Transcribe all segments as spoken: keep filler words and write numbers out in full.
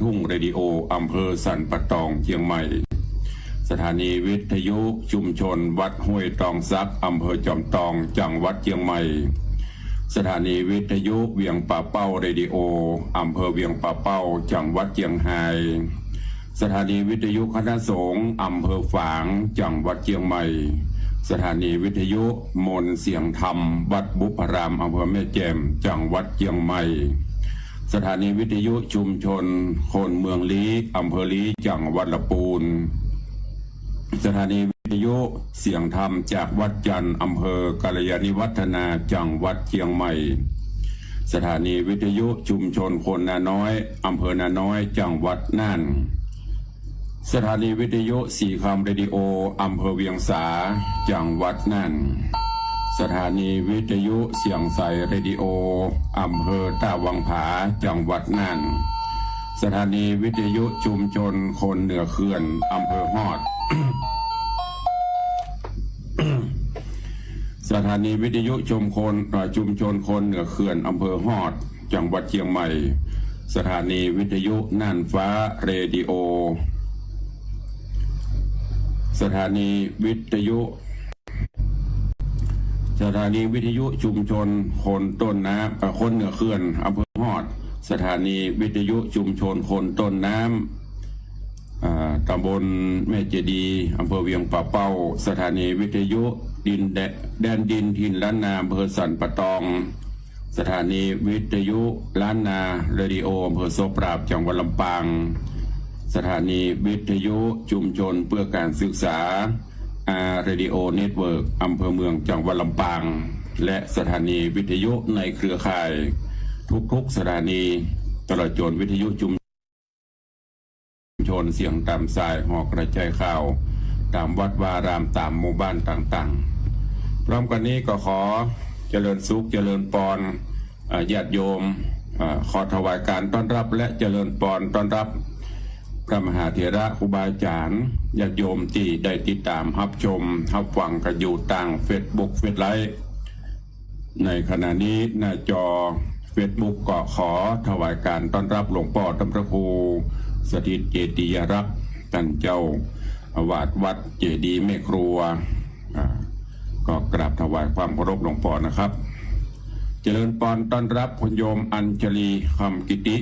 ทุ่งเรดิโอ อำเภอสันป่าตอง เจียงใหม่ สถานีวิทยุชุมชนวัดห้วยตองสัก อำเภอจอมตอง จังหวัดเจียงใหม่ สถานีวิทยุเวียงป่าเป้าเรดิโอ อำเภอเวียงป่าเป้า จังหวัดเจียงฮาย สถานีวิทยุคณะสงฆ์ อำเภอฝาง จังหวัดเจียงใหม่ สถานีวิทยุมนต์เสียงธรรม วัดบุพพาราม อำเภอแม่แจ่ม จังหวัดเจียงใหม่ สถานีวิทยุชุมชนคนเมืองลี้ อำเภอลี้ จังหวัดละปูน สถานีวิทยุเสียงธรรมจากวัดจันทร์ อำเภอกัลยาณิวัฒนา จังหวัดเจียงใหม่ สถานีวิทยุชุมชนคนนาน้อย อำเภอนาน้อย จังหวัดน่าน สถานีวิทยุสีคำเรดิโอ อำเภอเวียงสา จังหวัดน่าน สถานีวิทยุเสียงใสเรดิโอ อำเภอต้าวังผา จังหวัดน่าน สถานีวิทยุชุมชนคนเหนือเขื่อน อำเภอฮอด สถานีวิทยุชุมชน เอ่อ ชุมชนคนเหนือเขื่อน อำเภอฮอด จังหวัดเจียงใหม่ สถานีวิทยุน่านฟ้าเรดิโอ สถานีวิทยุ สถานีวิทยุชุมชนคนต้นน้ำ เอ่อ คนเหนือเขื่อน อำเภอฮอด สถานีวิทยุชุมชนคนต้นน้ำ อ่า ตำบลแม่เจดีย์ อำเภอเวียงป่าเป้า สถานีวิทยุดินแดน แดนดินถิ่นล้านนา อำเภอสันป่าตอง สถานีวิทยุล้านนาเรดิโอ อำเภอโสปราบ จังหวัดลำปาง สถานีวิทยุชุมชนเพื่อการศึกษา อาร์ เรดิโอ เน็ตเวิร์ก อำเภอเมือง จังหวัดลำปาง และสถานีวิทยุในเครือข่ายทุกๆสถานี ตลอดจนวิทยุชุม ชนเสียงต๋ามสาย ห่อกระจายข่าว ต๋ามวัดวาราม ต๋ามหมู่บ้านต่างๆ พร้อมกั๋นนี้ก็ขอเจริญสุขเจริญปอน เอ่อ ญาติโยม เอ่อ ขอถวายการต้อนรับและเจริญปอนต้อนรับ พระมหาเถระครูบาอาจ๋ารย์ ญาติโยมตี้ได้ติดต๋ามฮับชมฮับฟังกั๋นอยู่ตางเฟซบุ๊ก เฟซไลฟ์ ในขณะนี้หน้าจอเฟซบุ๊กก็ขอถวายการต้อนรับหลวงป้อต้านพระครูสถิตเจติยารักษ์ ต้านเจ้าอาวาสวัดเจดีย์แม่ครัว อ่า ก็กราบถวายความเคารพหลวงป้อนะครับ เจริญปอนต้อนรับคุณโยมอัญชลี คำกิติ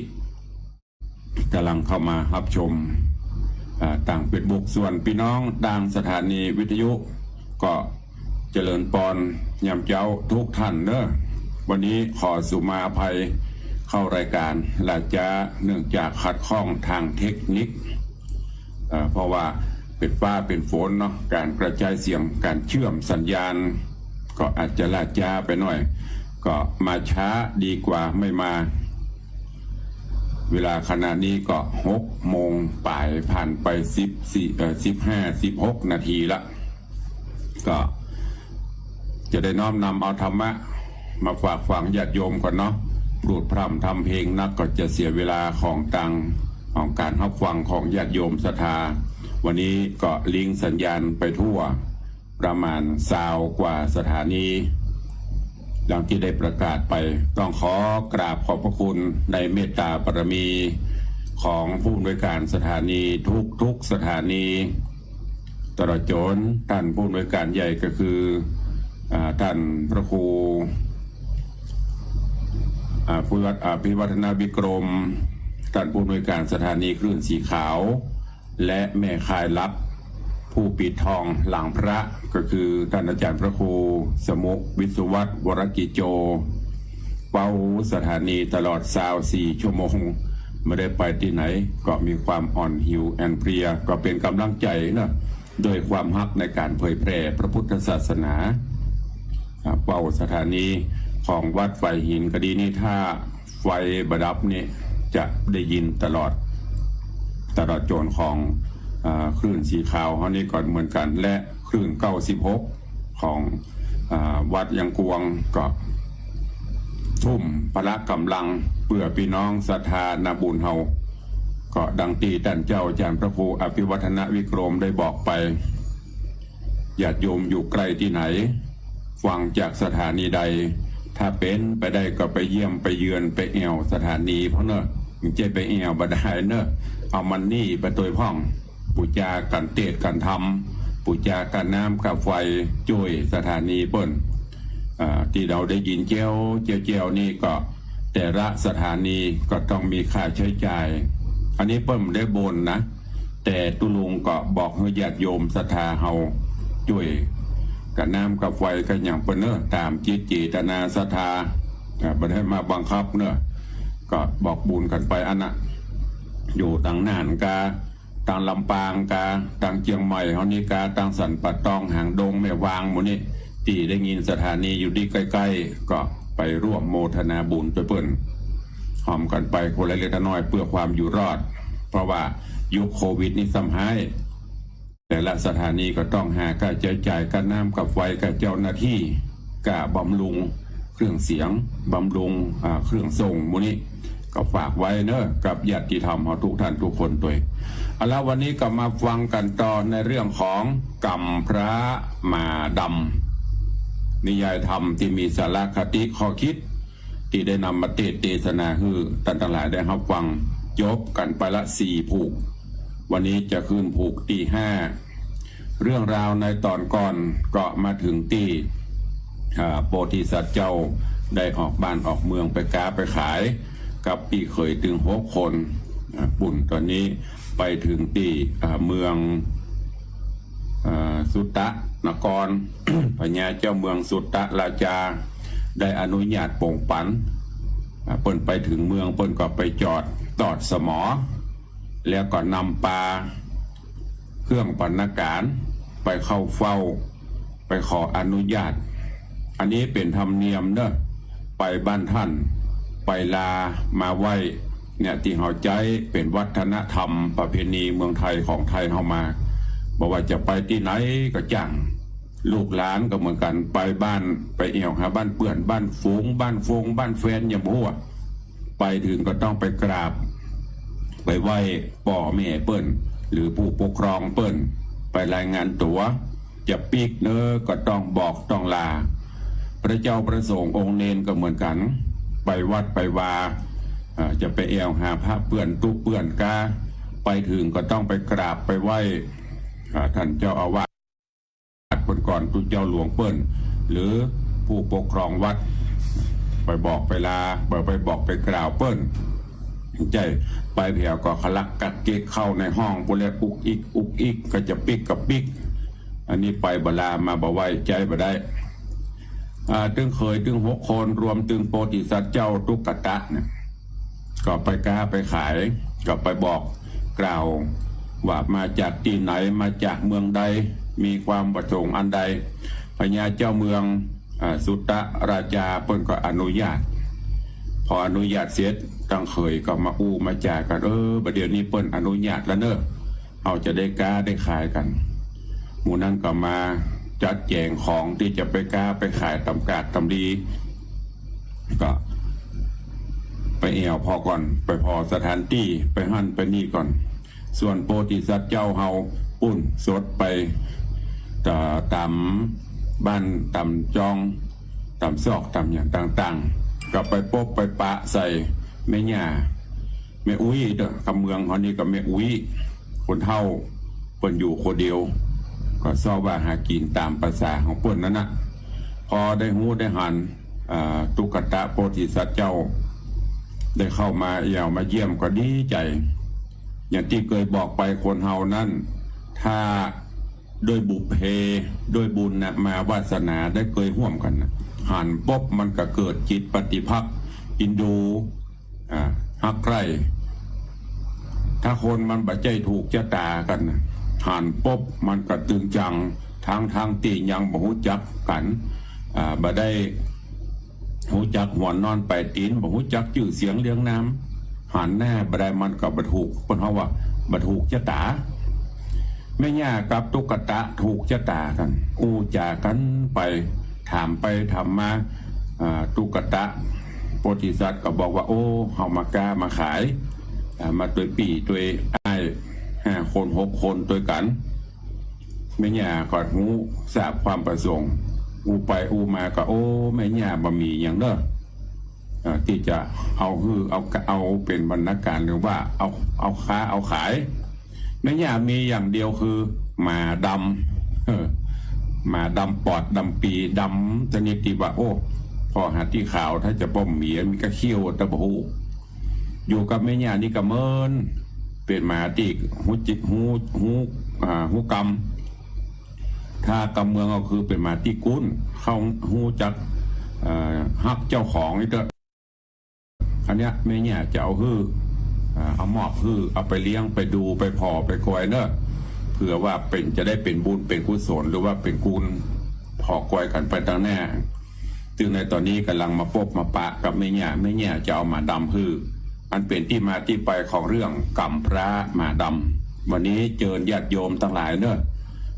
ก๋ำลังเข้ามาฮับชม อ่า ตางเฟซบุ๊ก ส่วนปี้น้องตางสถานีวิทยุ ก็เจริญปอนยามเจ๊าทุกท่านเน้อ วันนี้ขอสุมาอภัยเข้ารายการล่าจ๊า เนื่องจากขัดข้องตางเทคนิค เอ่อ เพราะว่าเป๋นฟ้าเป๋นฝนเนาะ ก๋านกระจายเสียง ก๋านเชื่อมสัญญาณ ก็อาจจะล่าจ๊าไปหน่อย ก็มาช้าดีกว่าไม่มา เวลาขณะนี้ก็หกโมงป๋าย ผ่านไปสิบสี่ เอ่อ สิบห้า สิบหกนาทีละ ก็จะได้น้อมนำเอาธรรมะมาฝากฝังญาติโยมก่อนเนาะ พูดพร่ำทำเพลงนักก็จะเสียเวลาของตาง ของก๋านฮับฟังของญาติโยมศรัทธา วันนี้ก็ลิงก์สัญญาณไปทั่ว ประมาณซาวกว่าสถานี ดังที่ได้ประกาศไป ต้องขอกราบขอบพระคุณในเมตตาบารมีของผู้อำนวยการสถานีทุกๆสถานี ตลอดจนต้านผู้อำนวยการใหญ่ก็คือ อ่า ต้านพระครู อ่า ผู้วัด อภิวัฒนวิกรม ต้านผู้อำนวยการสถานีคลื่นสีขาว และแม่ข่ายลับ ผู้ปิดทองหลังพระ ก็คือต้านอาจ๋ารย์พระครูสมุห์ วิศวัฒน์ วรกิจโจ เฝ้าสถานีตลอดซาวสี่ชั่วโมง ไม่ได้ไปตี้ไหน ก็มีความอ่อนหิวอ่อนเพลีย ก็เป๋นก๋ำลังใจ๋เนาะ ด้วยความฮักในก๋านเผยแผ่พระพุทธศาสนา อ่า เฝ้าสถานีของวัดฝายหินก็ดีนี่ ถ้าไฟบ่ดับนี่จะได้ยินตลอด ตลอดจนของ อ่า คลื่นสีขาวเฮานี่ก็เหมือนกั๋น และคลื่นเก้าสิบหกของ อ่า วัดยังกวง ก็ทุ่มพละก๋ำลังเปื้อปี้น้องศรัทธานาบุญเฮา ก็ดังตี้ต้านเจ้าอาจ๋ารย์พระครูอภิวัฒนวิกรมได้บอกไป ญาติโยมอยู่ใก้ตี้ไหน ฟังจากสถานีใด ถ้าเป๋นไปได้ก็ไปเยี่ยมไปเยือนไปแอ่วสถานีพ่องเนาะ ใจ้ไปแอ่วบ่ได้เน่อ เอามันนี่ไปตวยพ่อง ปู๋จากั๋นเตสน์กั๋นธรรม ปู๋จากาน้ำกาไฟ จ้วยสถานีเปิ้น อ่า ตี้เฮาได้ยินแจ้วแจ้วๆ นี่ก็ แต่ละสถานีก็ต้องมีค่าใจ๊จ่าย อันนี้เปิ้นบ่ได้บ่นนะ แต่ตุ๊ลุงก็บอกหื้อญาติโยมศรัทธาเฮาจ้วยกาน้ำกาไฟกาหยังเปิ้นเน่อ ต๋ามจิตเจตนาศรัทธา อ่า บ่ได้มาบังคับเน่อ ก็บอกบุญกั๋นไปอั้นน่ะ อยู่ตางน่านกา ตางลำปางกา ตางเจียงใหม่เฮานี่กา ตางสันป่าตอง หางดง แม่วาง หมู่นี้ ตี้ได้ยินสถานีอยู่ตี้ใก้ๆ ก็ไปร่วมโมทนาบุญตวยเปิ้น หอมกั๋นไปคนละเล็กละน้อยเปื้อความอยู่รอด เพราะว่ายุคโควิดนี่ซ้ำฮ้าย แต่ละสถานีก็ต้องหาค่าใจ๊จ่าย กาน้ำกาไฟ กาเจ้าหน้าตี้ กาบำรุงเครื่องเสียง บำรุง อ่า เครื่องส่ง หมู่นี้ ก็ฝากไว้เน่อ กับญาติธรรมเฮากู้ต้านกู้คนตวย เอาละ วันนี้ก็มาฟังกั๋นต่อในเรื่องของก๋ำพระหมาดำ นิยายธรรมตี้มีสาระคติข้อคิด ตี้ได้นำมาเตสน์เตสนาหื้อต้านตังหลายได้ฮับฟัง จบกั๋นไปละสี่ผูก วันนี้จะขึ้นผูกตี้ห้า เรื่องราวในต๋อนก่อนก็มาเถิงตี้ อ่า โพธิสัตว์เจ้าได้ออกบ้านออกเมืองไปก๊าไปขาย กับปี้เขยตึงหกคน อ่า ปุ้น ต๋อนนี้ไปเถิงตี้ อ่า เมือง อ่า สุตตะนคร พญาเจ้าเมืองสุตตะราชา ได้อนุญาตโป๋งปัน อ่า เปิ้นไปเถิงเมือง เปิ้นก็ไปจอดตอดสมอ แล้วก็นำปาเครื่องบรรณาก๋ารไปเข้าเฝ้า ไปขออนุญาต อันนี้เป๋นธรรมเนียมเน่อ ไปบ้านต้าน ไปลามาไหว้ เนี่ย ตี้เฮาใจ๊เป๋นวัฒนธรรมประเพณีเมืองไทยของไทยเฮามา บ่ว่าจะไปตี้ไหนก็จ้าง ลูกหลานก็เหมือนกั๋น ไปบ้าน ไปแอ่วหาบ้านเปื้อน บ้านฝูง บ้านฟง บ้านแฟน หยังบ่ฮู้อะ ไปเถิงก็ต้องไปกราบ ไปไหว้ป้อแม่เปิ้น หรือผู้ปกครองเปิ้น ไปรายงานตั๋ว จะปิ๊กเน่อก็ต้องบอกต้องลา พระเจ้าพระสงฆ์องค์เณรก็เหมือนกั๋น ไปวัดไปวา อ่า จะไปแอ่วหาพระเปื้อนตุ๊เปื้อนกา ไปเถิงก็ต้องไปกราบไปไหว้ อ่า ต้านเจ้าอาวาสเปิ้นก่อน ตุ๊เจ้าหลวงเปิ้น หรือผู้ปกครองวัด ไปบอกไปลา ไป ไปบอกไปกล่าวเปิ้น ใจ้ ไปแผวก็ขลักกักเก๊กเข้าในห้องปู้นแหละ อุกอิก อุกอิก ก็จะปิ๊กก็ปิ๊ก อันนี้ไปบ่ลามาบ่ไหว้ ใจ๊บ่ได้ อ่า ตึงเขยตึงหกคน รวมตึงโพธิสัตว์เจ้าตุ๊กตะเนี่ย ก็ไปก๊าไปขาย ก็ไปบอกกล่าวว่ามาจากตี้ไหน มาจากเมืองใด มีความประสงค์อันใด พญาเจ้าเมือง อ่า สุตตะราชาเปิ้นก็อนุญาต พออนุญาตเสร็จ ตึงเขยก็มาอู้มาจ๋ากั๋น เออ บ่าเดี่ยวนี้เปิ้นอนุญาตแล้วเน่อ เฮาจะได้ก๊าได้ขายกั๋น หมู่นั้นก็มาจัดแจ๋งของตี้จะไปก๊าไปขายต๋ามกาดต๋ามดี ก็ไปแอ่วผ่อก่อน ไปผ่อสถานตี้ ไปหั้นไปนี่ก่อน ส่วนโพธิสัตว์เจ้าเฮาปุ้นสดไป ต๋ามบ้านต๋ามจอง ต๋ามซอกต๋ามหยังต่างๆ ก็ไปปบไปปะใส่แม่ย่า แม่อุ๊ยเน่อ กำเมืองเฮานี่ก็แม่อุ๊ย คนเฒ่า เปิ้นอยู่คนเดียว ก็เซาะว่าหากิ๋นต๋ามประสาของเปิ้นนั้นน่ะ พอได้ฮู้ได้หัน อ่า ตุ๊กตะโพธิสัตว์เจ้า ได้เข้ามาแอ่วมาเยี่ยมก็ดีใจ๋ อย่างตี้เกยบอกไป คนเฮานั้น ถ้าด้วยบุพเพ ด้วยบุญนะ มาวาสนาได้เกยฮ่วมกั๋นนะ หันปบมันก็เกิดจิตปฏิภักษ์ เอ็นดู อ่า ฮักใคร่ ถ้าคนมันบ่ใจ้ถูกจะต๋ากั๋นน่ะ หันปบมันก็ตึงจัง ตึงๆ ตี้ยังบ่ฮู้จักกั๋น อ่า บ่ได้ฮู้จักหัวนอนป๋ายตี๋น บ่ฮู้จักจื้อเสียงเรียงนาม หันหน้าบ่ได้มันก็บ่ถูก เปิ้นเฮาว่าบ่ถูกจะต๋า แม่ย่ากับตุ๊กตะถูกจะต๋ากั๋น อู้จ๋ากั๋นไป ถามไปถามมา อ่า ตุ๊กตะโพธิสัตว์ก็บอกว่า โอ้ เฮามาก๊ามาขาย อ่า มาตวยปี้ตวยอ้าย ห้าคนหกคนตวยกั๋น แม่ย่าก็ฮู้ทราบความประสงค์ อู้ไปอู้มาก็ โอ้ แม่ย่าบ่มีหยังเน่อ เอ่อ ตี้จะเอาหื้อ เอา เอาเป๋นบรรณาการ หรือว่าเอา เอาค้าเอาขาย แม่ย่ามีอย่างเดียวคือหมาดำ เออ หมาดำปอดดำปี๋ ดำชนิดตี้ว่า โอ้ ผ่อหาตี้ขาว ถ้าจะป้อมเหมีย มีก้าเขี้ยวตะบ่ฮู้ อยู่กับแม่ย่านี่ก็เมิน เป๋นหมาตี้ฮู้จิ ฮู้ ฮู้ อ่า ฮู้กำ ถ้ากำเมืองก็คือเป๋นหมาตี้กู้น เข้าฮู้จัก เอ่อ ฮักเจ้าของนี่เต๊อะ อันเนี้ยแม่ย่าจะเอาหื้อ อ่า เอามอบหื้อ เอาไปเลี้ยง ไปดู ไปผ่อ ไปกอยเนอะ เผื่อว่าเป๋น จะได้เป๋นบุญ เป๋นกุศล หรือว่าเป๋นกู้น ผ่อกอยกั๋นไปตางหน้า ซึ่งในต๋อนนี้ก่ำลังมาปบมาปะกับแม่ย่า แม่ย่าจะเอาหมาดำหื้อ อันเป๋นตี้มาตี้ไปของเรื่องกำพร้าหมาดำ วันนี้เจิญญาติโยมตังหลายเนอะ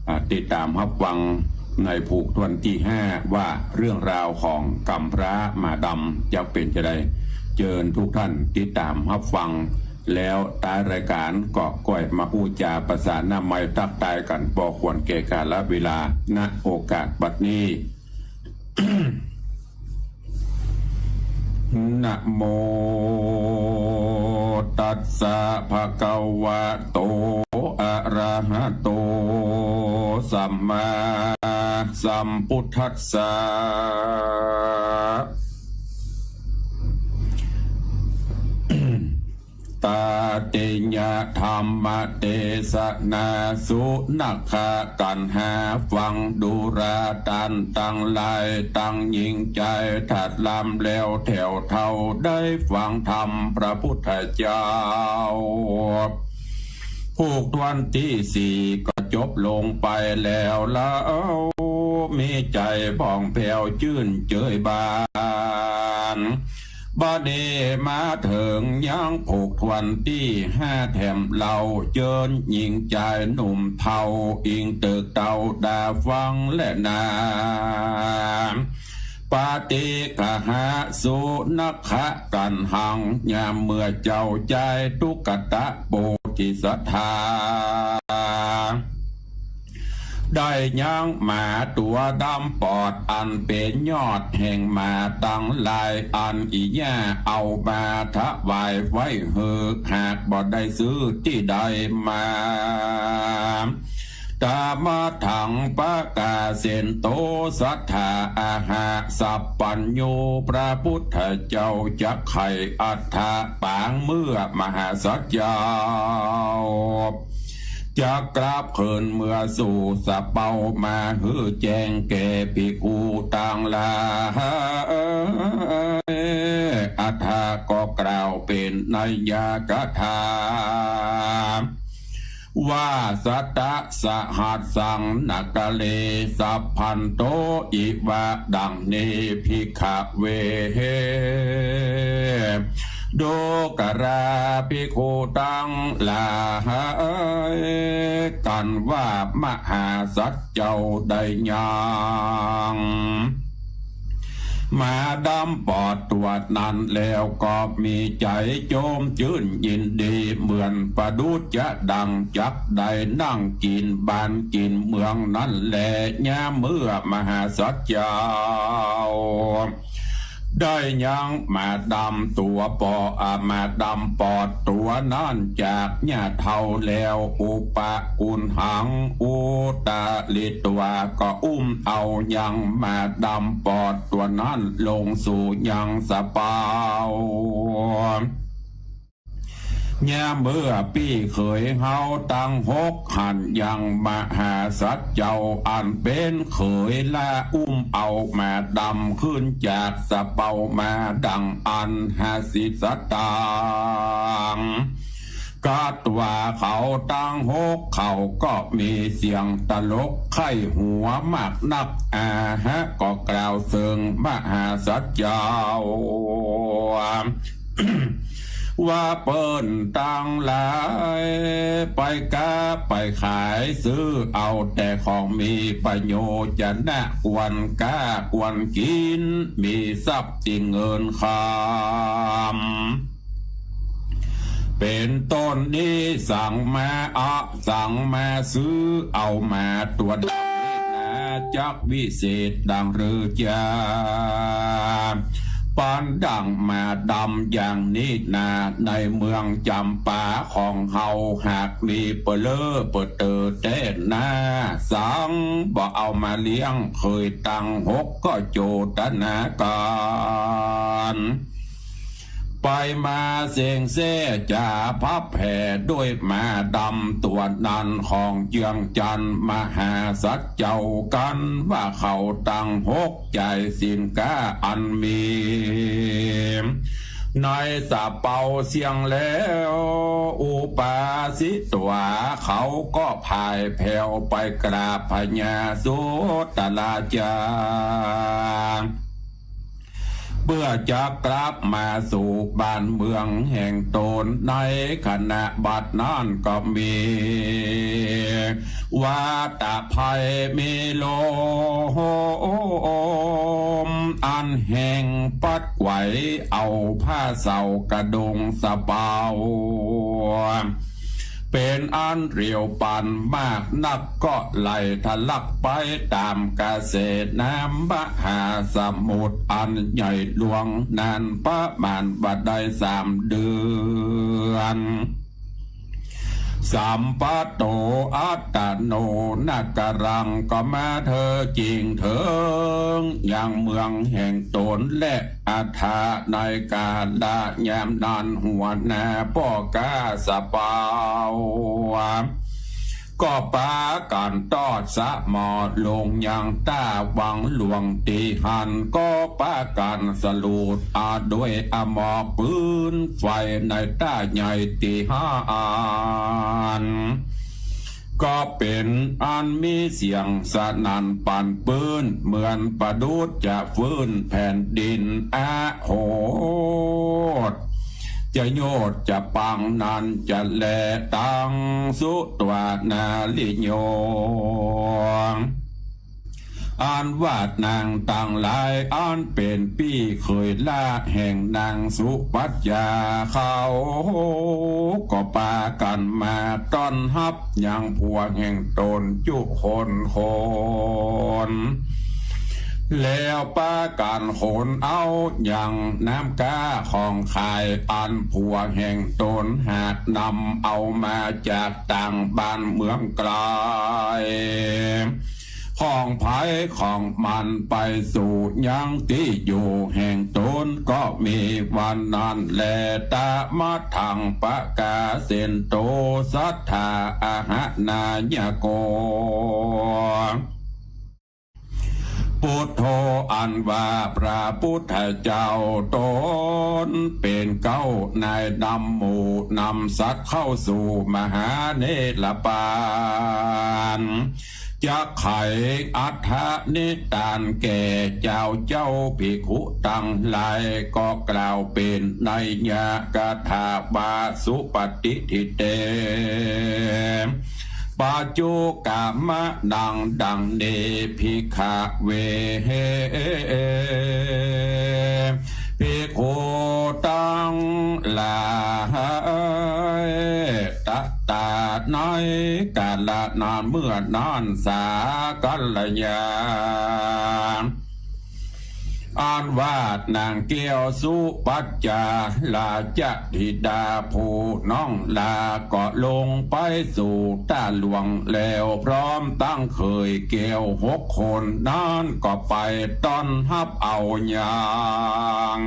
อ่า ติดต๋ามฮับฟังในผูกถ้วนตี้ห้า ว่าเรื่องราวของกำพร้าหมาดำจะเป๋นจาใด เจิญทุกท่านติดต๋ามฮับฟัง แล้วต๊ายรายก๋านก็ก้อยมาอู้จ๋าประสานน้ำไมทักทายกั๋น ปอควรแก่กาลเวลา ณ โอกาสบัดนี้ นะโมตัสสะ ภะคะวะโต อะระหะโต สัมมาสัมพุทธัสสะ ตาติยะธัมมเตสนา สุนักขะกัณหา ฟังดูราต้านตังหลาย ตังญิงจาย ถ้าลำแล้วแถวเฒ่า ได้ฟังธรรมพระพุทธเจ้า ผูกถ้วนตี้สี่ก็จบลงไปแล้ว แล้วมีใจ๋ผ่องแผ้วจื้นเจิยบาน บัดนี้มาเถิงยังผูกถ้วนตี้ห้าแถมเล่า เจิญญิงจายหนุ่มเฒ่า อิงเติกเต้าดาฟังแลนา ปาติกะหะสุนักขะกัณหัง ยามเมื่อเจ้าจายตุ๊กตะโปธิสัตถา ได้ยังหมาตั๋วดำปอด อันเป๋นยอดแห่งหมาตังหลาย อันอี่ย่าเอามาถวายไว้หื้อ หากบ่ได้ซื้อตี้ใดมา ตามาถังปะกาเสนโต สัตถาอะหะสัพพัญญู พระพุทธเจ้าจักไขอัฏฐะปางเมื่อมหาสัจจ์เจ้า จักกลับคืนเมือสู่สะเปา มาหื้อแจ้งแก่ภิกขุตังหลาย อัฏฐะก็กล่าวเป๋นนัยยะกถา ว่า สัตตะสหัสสัง นะกะเร สัพพันโต อิวะ ดังนี้ ภิกขะเว ดูกราภิกขุตังหลาย กั๋นว่ามหาสัจจ์เจ้าได้ยัง หมาดำปอดตั๋วนั้นแล้วก็มีใจ๋โจมจื้นยินดี เหมือนประดุจจะดังจักได้นั่งกิ๋นบ้านกิ๋นเมืองนั้นแล ยามเมื่อมหาสัจจ์เจ้า ได้ยังหมาดำตั๋วปอ อ่า หมาดำปอดตั๋วนั้นจากย่าเฒ่าแล้ว อุปะกุณหัง อุตตริตวา ก็อุ้มเอายังหมาดำปอดตั๋วนั้นลงสู่ยังสะเปา ยามเมื่อปี้เขยเฮาตังหกหันยังมหาสัจจ์เจ้า อันเป๋นเขยละอุ้มเอาหมาดำขึ้นจากสะเปามาดังอั้น หสิสตัง กัตวา เขาตังหกเขาก็มีเสียงตลกใค่หัวมากนัก อาหะ ก็กล่าวเซิงมหาสัจจ์เจ้า ว่าเปิ้นตังหลายไปก๊าไปขาย ซื้อเอาแต่ของมีประโยชนะ ควรก๊าควรกิ๋น มีทรัพย์ตี้เงินคำ เป๋นต้นนี้ สั่งมาอะ สั่งมาซื้อเอาหมาตั๋วดำนี้นา จักวิเศษดังฤๅจา ปานดั่งหมาดำอย่างนี้นา ในเมืองจ๋ำปาของเฮา หากมีเปอเล้อเปอเต๋อแต๊นา สังบ่เอามาเลี้ยง เขยตังหกก็โจตนาก๋าน ไปมาเซ็งแซ่จ๋าพับแผ่ ด้วยหมาดำตั๋วนั้น ของเจืองจันทน์มหาสัจเจ้ากั๋น ว่าเขาตังหก จ่ายสินก๊าอันมี ในสะเปาเสี้ยงแล้ว อุปาสิตั๋วเขาก็ผ่ายแผวไปกราบพญาสุตราจารย์ เปื้อจะกลับมาสู่บ้านเมืองแห่งต๋น ในขณะบัดนั้นก็มี วาตะภัยมีลมอันแฮงปั๊ดไหวเอาผ้าเส่ากระดงสะเปา เป๋นอันเรียวปันมากนัก ก็ไหลทะลักไปต๋ามกระแสน้ำมหาสมุทรอันใหญ่หลวงนั้น ประมาณบ่ได้สามเดือน สัมปัตโตอัตตโน นาการัง ก็มาเถิงจิ่งเถิงยังเมืองแห่งต๋นแล อัฏฐะในกาละยามนั้น หัวหน้าป้อก๊าสะเปา ก็ปากั๋นตอดสะหมอลงยังต้าวังหลวงตี้หั้น ก็ปากั๋นสะหลุดอาด้วยอมอกปืนไฟในต้าใหญ่ตี้หั้น ก็เป๋นอันมีเสียงสนั่นปั่นปื้น เหมือนประดุจจะฟื้นแผ่นดิน อโห จะโยดจะปังนั้นจะแลตังสุตวานาลิโย อันว่านางตังหลายอันเป๋นปี้เขยหล้าแห่งนางสุปัจจาเขา ก็ปากั๋นมาต้อนฮับยังผัวแห่งต๋นจุคนคน แล้วปากั๋นขนเอายังน้ำก๊าของขายอันผัวแห่งต๋นหากนำเอามาจากต่างบ้านเมืองไกล ของใผของมันไปสู่ยังตี้อยู่แห่งต๋น ก็มีวันนั้นแล ตะมะทังปะกาเสนโต สัตถาอหะนายโก ปุทโธ อันว่าพระปุทธเจ้าต๋นเป๋นเก๊านายนำหมู่นำสัตว์เข้าสู่มหานิรปาน จะไขอัฏฐนิทานแก่เจ้าเจ้าภิกขุตังหลาย ก็กล่าวเป๋นนัยยะกถาว่า สุปฏิฏฐิเต ปัจจุกามะนัง ดังนี้ ภิกขะเว ภิกขุตังหลาย ตะตา ในกาละนั้นเมื่อนั้น สากัลยา อันว่านางแก้วสุปัจจา ราชธิดาผู้น้องหล้า ก็ลงไปสู่ต้าหลวงแล้ว พร้อมตังเขยแก้วหกคนนั้น ก็ไปต้อนฮับเอายัง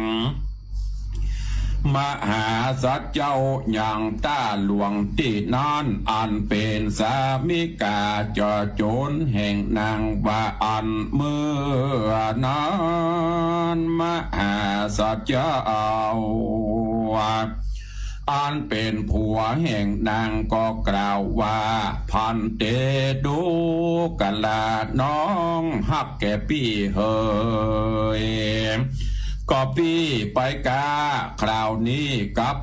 มหาสัจเจ้ายังต้าหลวงตี้นั้น อันเป๋นสามิกาเจ้าโจ๋นแห่งนางว่าอั้น เมื่อนั้นมหาสัจเจ้า อันเป๋นผัวแห่งนางก็กล่าวว่า ภันเต ดูกราน้องฮักแก่ปี้เหย ก็ปี้ไปก้า คราวนี้กับ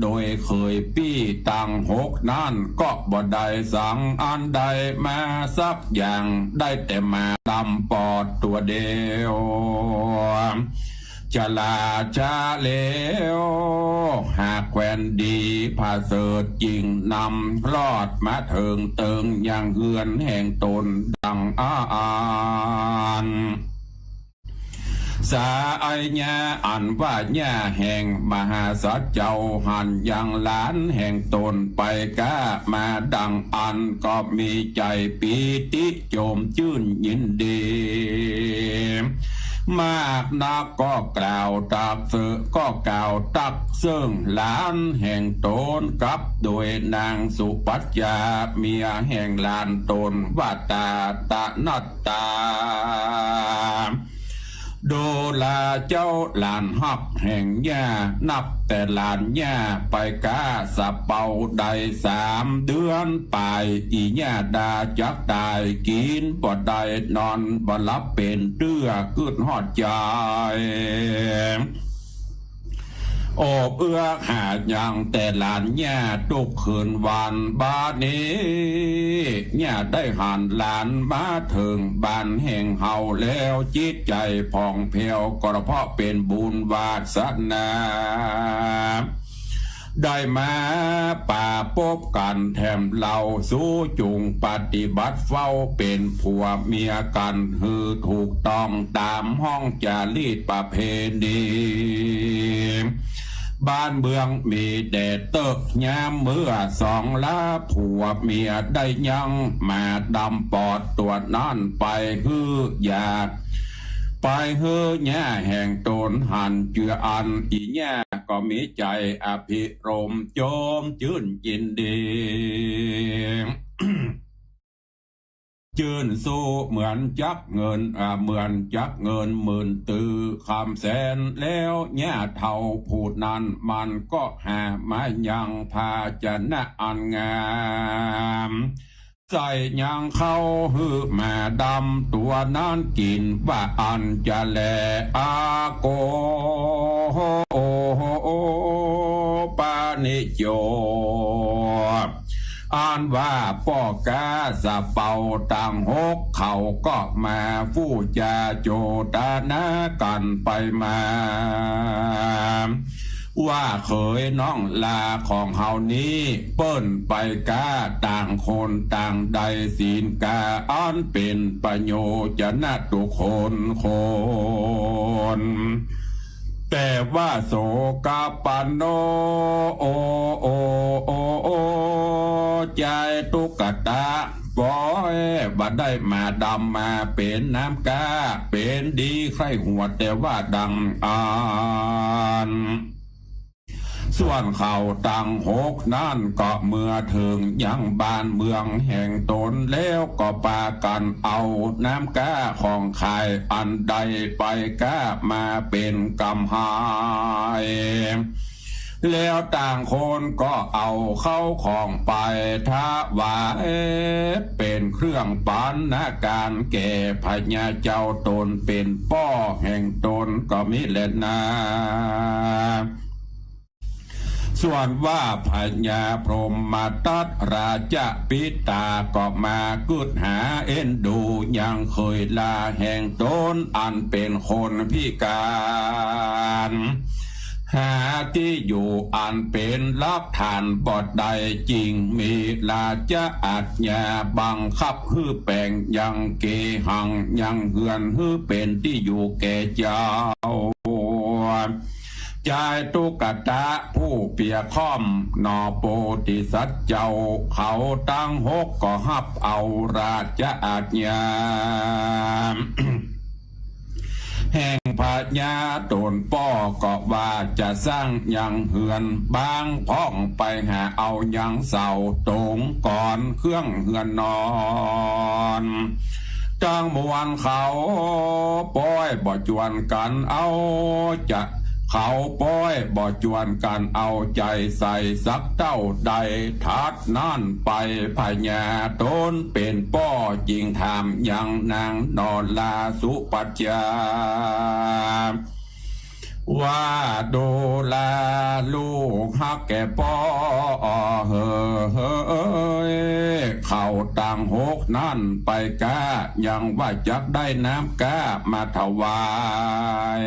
โดยเขยปี้ตังหกนั้น ก็บ่ได้สังอันใดมาสักอย่าง ได้แต่หมาดำปอดตั๋วเดียว ชราชาเลว หากแควนดีผะเสริฐจิ่งนำรอดมาเถิงเติงยังเฮือนแห่งต๋นดังอั้น สาไอ้หญ้าอันว่าหญ้าแห่งมหาสัตว์เจ้าหันยังหลานแห่งต๋นไปก้ามาดังอั้นก็มีใจ๋ปีติโจมจื้นยินดี มากนักก็กล่าวตักเสิง ก็กล่าวตักเสิงหลานแห่งต๋นกับโดยนางสุปัจจาเมียแห่งหลานต๋นว่าตาตะนัตตา ดูราเจ้าหลานฮักแห่งหญ้า นับแต่หลานหญ้าไปก้าสะเปาได้สามเดือนป๋าย อี่หญ้าดาจักต๋าย กิ๋นบ่ได้นอนบ่หลับเป๋นเตื้อ กึ๊ดฮอดใจ๋ โอบเอื้อหายังแต่หลานหญ้าตุ๊กคืนวัน บาดนี้หญ้าได้หันหลานมาเถิงบ้านแห่งเฮาแล้ว จิตใจ๋ผ่องแผ้วก็เพราะเป๋นบุญวาสนา ได้มาปะปบกั๋นแถมเฮา สูจุ่งปฏิบัติเฝ้าเป๋นผัวเมียกั๋นหื้อถูกต้องต๋ามฮ้องจารีตประเพณี บ้านเมืองมีแด่เต๊อะ ยามเมื่อสองลาผัวเมียได้ยังมาดำปอดตั๋วนั้นไปหื้ออยาก ไปหื้อหญ้าแห่งต๋นหันเจืออั้น อี่หญ้าก็มีใจ๋อภิรมย์โจมจื้นยินดี จื้นสู้เหมือนจักเงิน อ่า เหมือนจักเงินหมื่นตื้อคำแสน แล้วหญ้าเฒ่าผู้นั้นมันก็หามายังภาชนะอันงาม ใส่ยังข้าวหื้อหมาดำตั๋วนั้นกิ๋นว่าอั้นจะแล อาโก โอ โอ โอ ปานิโจ อันว่าป้อก๊าสะเปาตังหกเขาก็มาฟู่จาโจตนากั๋นไปมา ว่าเขยน้องลาของเฮานี้ เปิ้นไปก๊าต่างคนต่างได้ศีลกาอันเป๋นประโยชนะตุคนคน แต่ว่าโสกะปันโน โอ โอ โอ โอ ใจ๋ตุ๊กตะ ปอยบ่ได้หมาดำมาเป๋นน้ำก๊า เป๋นดีใค่หัวแต่ว่าดังอั้น ส่วนเขาตังหกนั้นก็เมื่อเถิงยังบ้านเมืองแห่งต๋นแล้วก็ปากั๋นเอาน้ำก๊าของใค่อันได้ไปก๊ามาเป๋นก๋ำหาย แล้วต่างคนก็เอาเข้าของไปถวายเป๋นเครื่องปัณณาก๋ารแก่พญาเจ้าต๋นเป๋นป้อแห่งต๋นก็มีแลนา ส่วนว่าพญาพรหมทัตราชปิตาก็มากึ๊ดหาเอ็นดูยังเขยลาแห่งต๋นอันเป๋นคนพิก๋าน หาตี้อยู่อันเป๋นหลักฐานบ่ได้ จึงมีราชอาญาบังคับหื้อแป๋งยังเกหังยังเฮือนหื้อเป๋นตี้อยู่แก่เจ้า จายตุ๊กตะผู้เปียค่อมหนอโปธิสัตว์เจ้า เขาตังหกก็ฮับเอาราชอาญา แห่งพญาต๋นป้อก็ว่าจะสร้างยังเฮือนบางพ่องไปหาเอายังเสาต๋งก่อนเครื่องเฮือนนอน ตังมวลเขาป้อยบ่จวนกั๋นเอาจะ เขาป้อยบ่จวนกั๋นเอาใจ๋ใส่สักเต้าใด ถัดนั้นไปพญาต๋นเป๋นป้อจึงถามยังนางนอราสุปัจจา ว่าดูราลูกฮักแก่ป้อเหย เขาตังหกนั้นไปก๊ายังว่าจักได้น้ำก๊ามาถวาย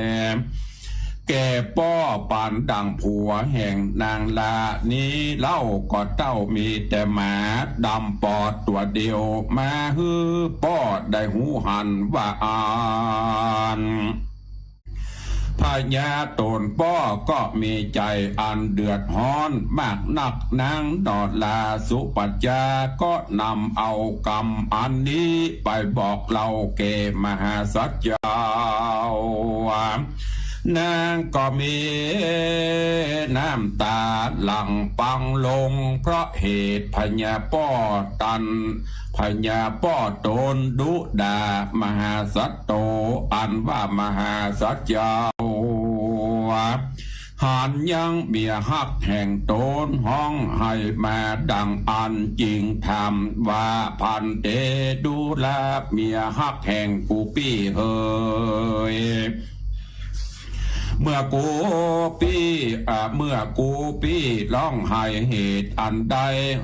แก่ป้อปานดั่งผัวแห่งนางลานี้เล่า ก็เต้ามีแต่หมาดำปอดตั๋วเดียว มาหื้อป้อได้ฮู้หันว่าอั้น พญาต๋นป้อก็มีใจ๋อันเดือดฮ้อนมากนัก นางหนอดลาสุปัจจาก็นำเอากำอันนี้ไปบอกเล่าแก่มหาสัตว์เจ้า นางก็มีน้ำต๋าหลั่งปังลง เพราะเหตุพญาป้อตัน พญาป้อต๋นดุด่ามหาสัตว์โต อันว่ามหาสัตว์เจ้า หันยังเมียฮักแห่งต๋นฮ้องไห้มาดังอั้น จึงถามว่า ภันเต ดูราเมียฮักแห่งกูปี้เหย เมื่อกูปี้ อ่า เมื่อกูปี้ฮ้องไห้เหตุอันใด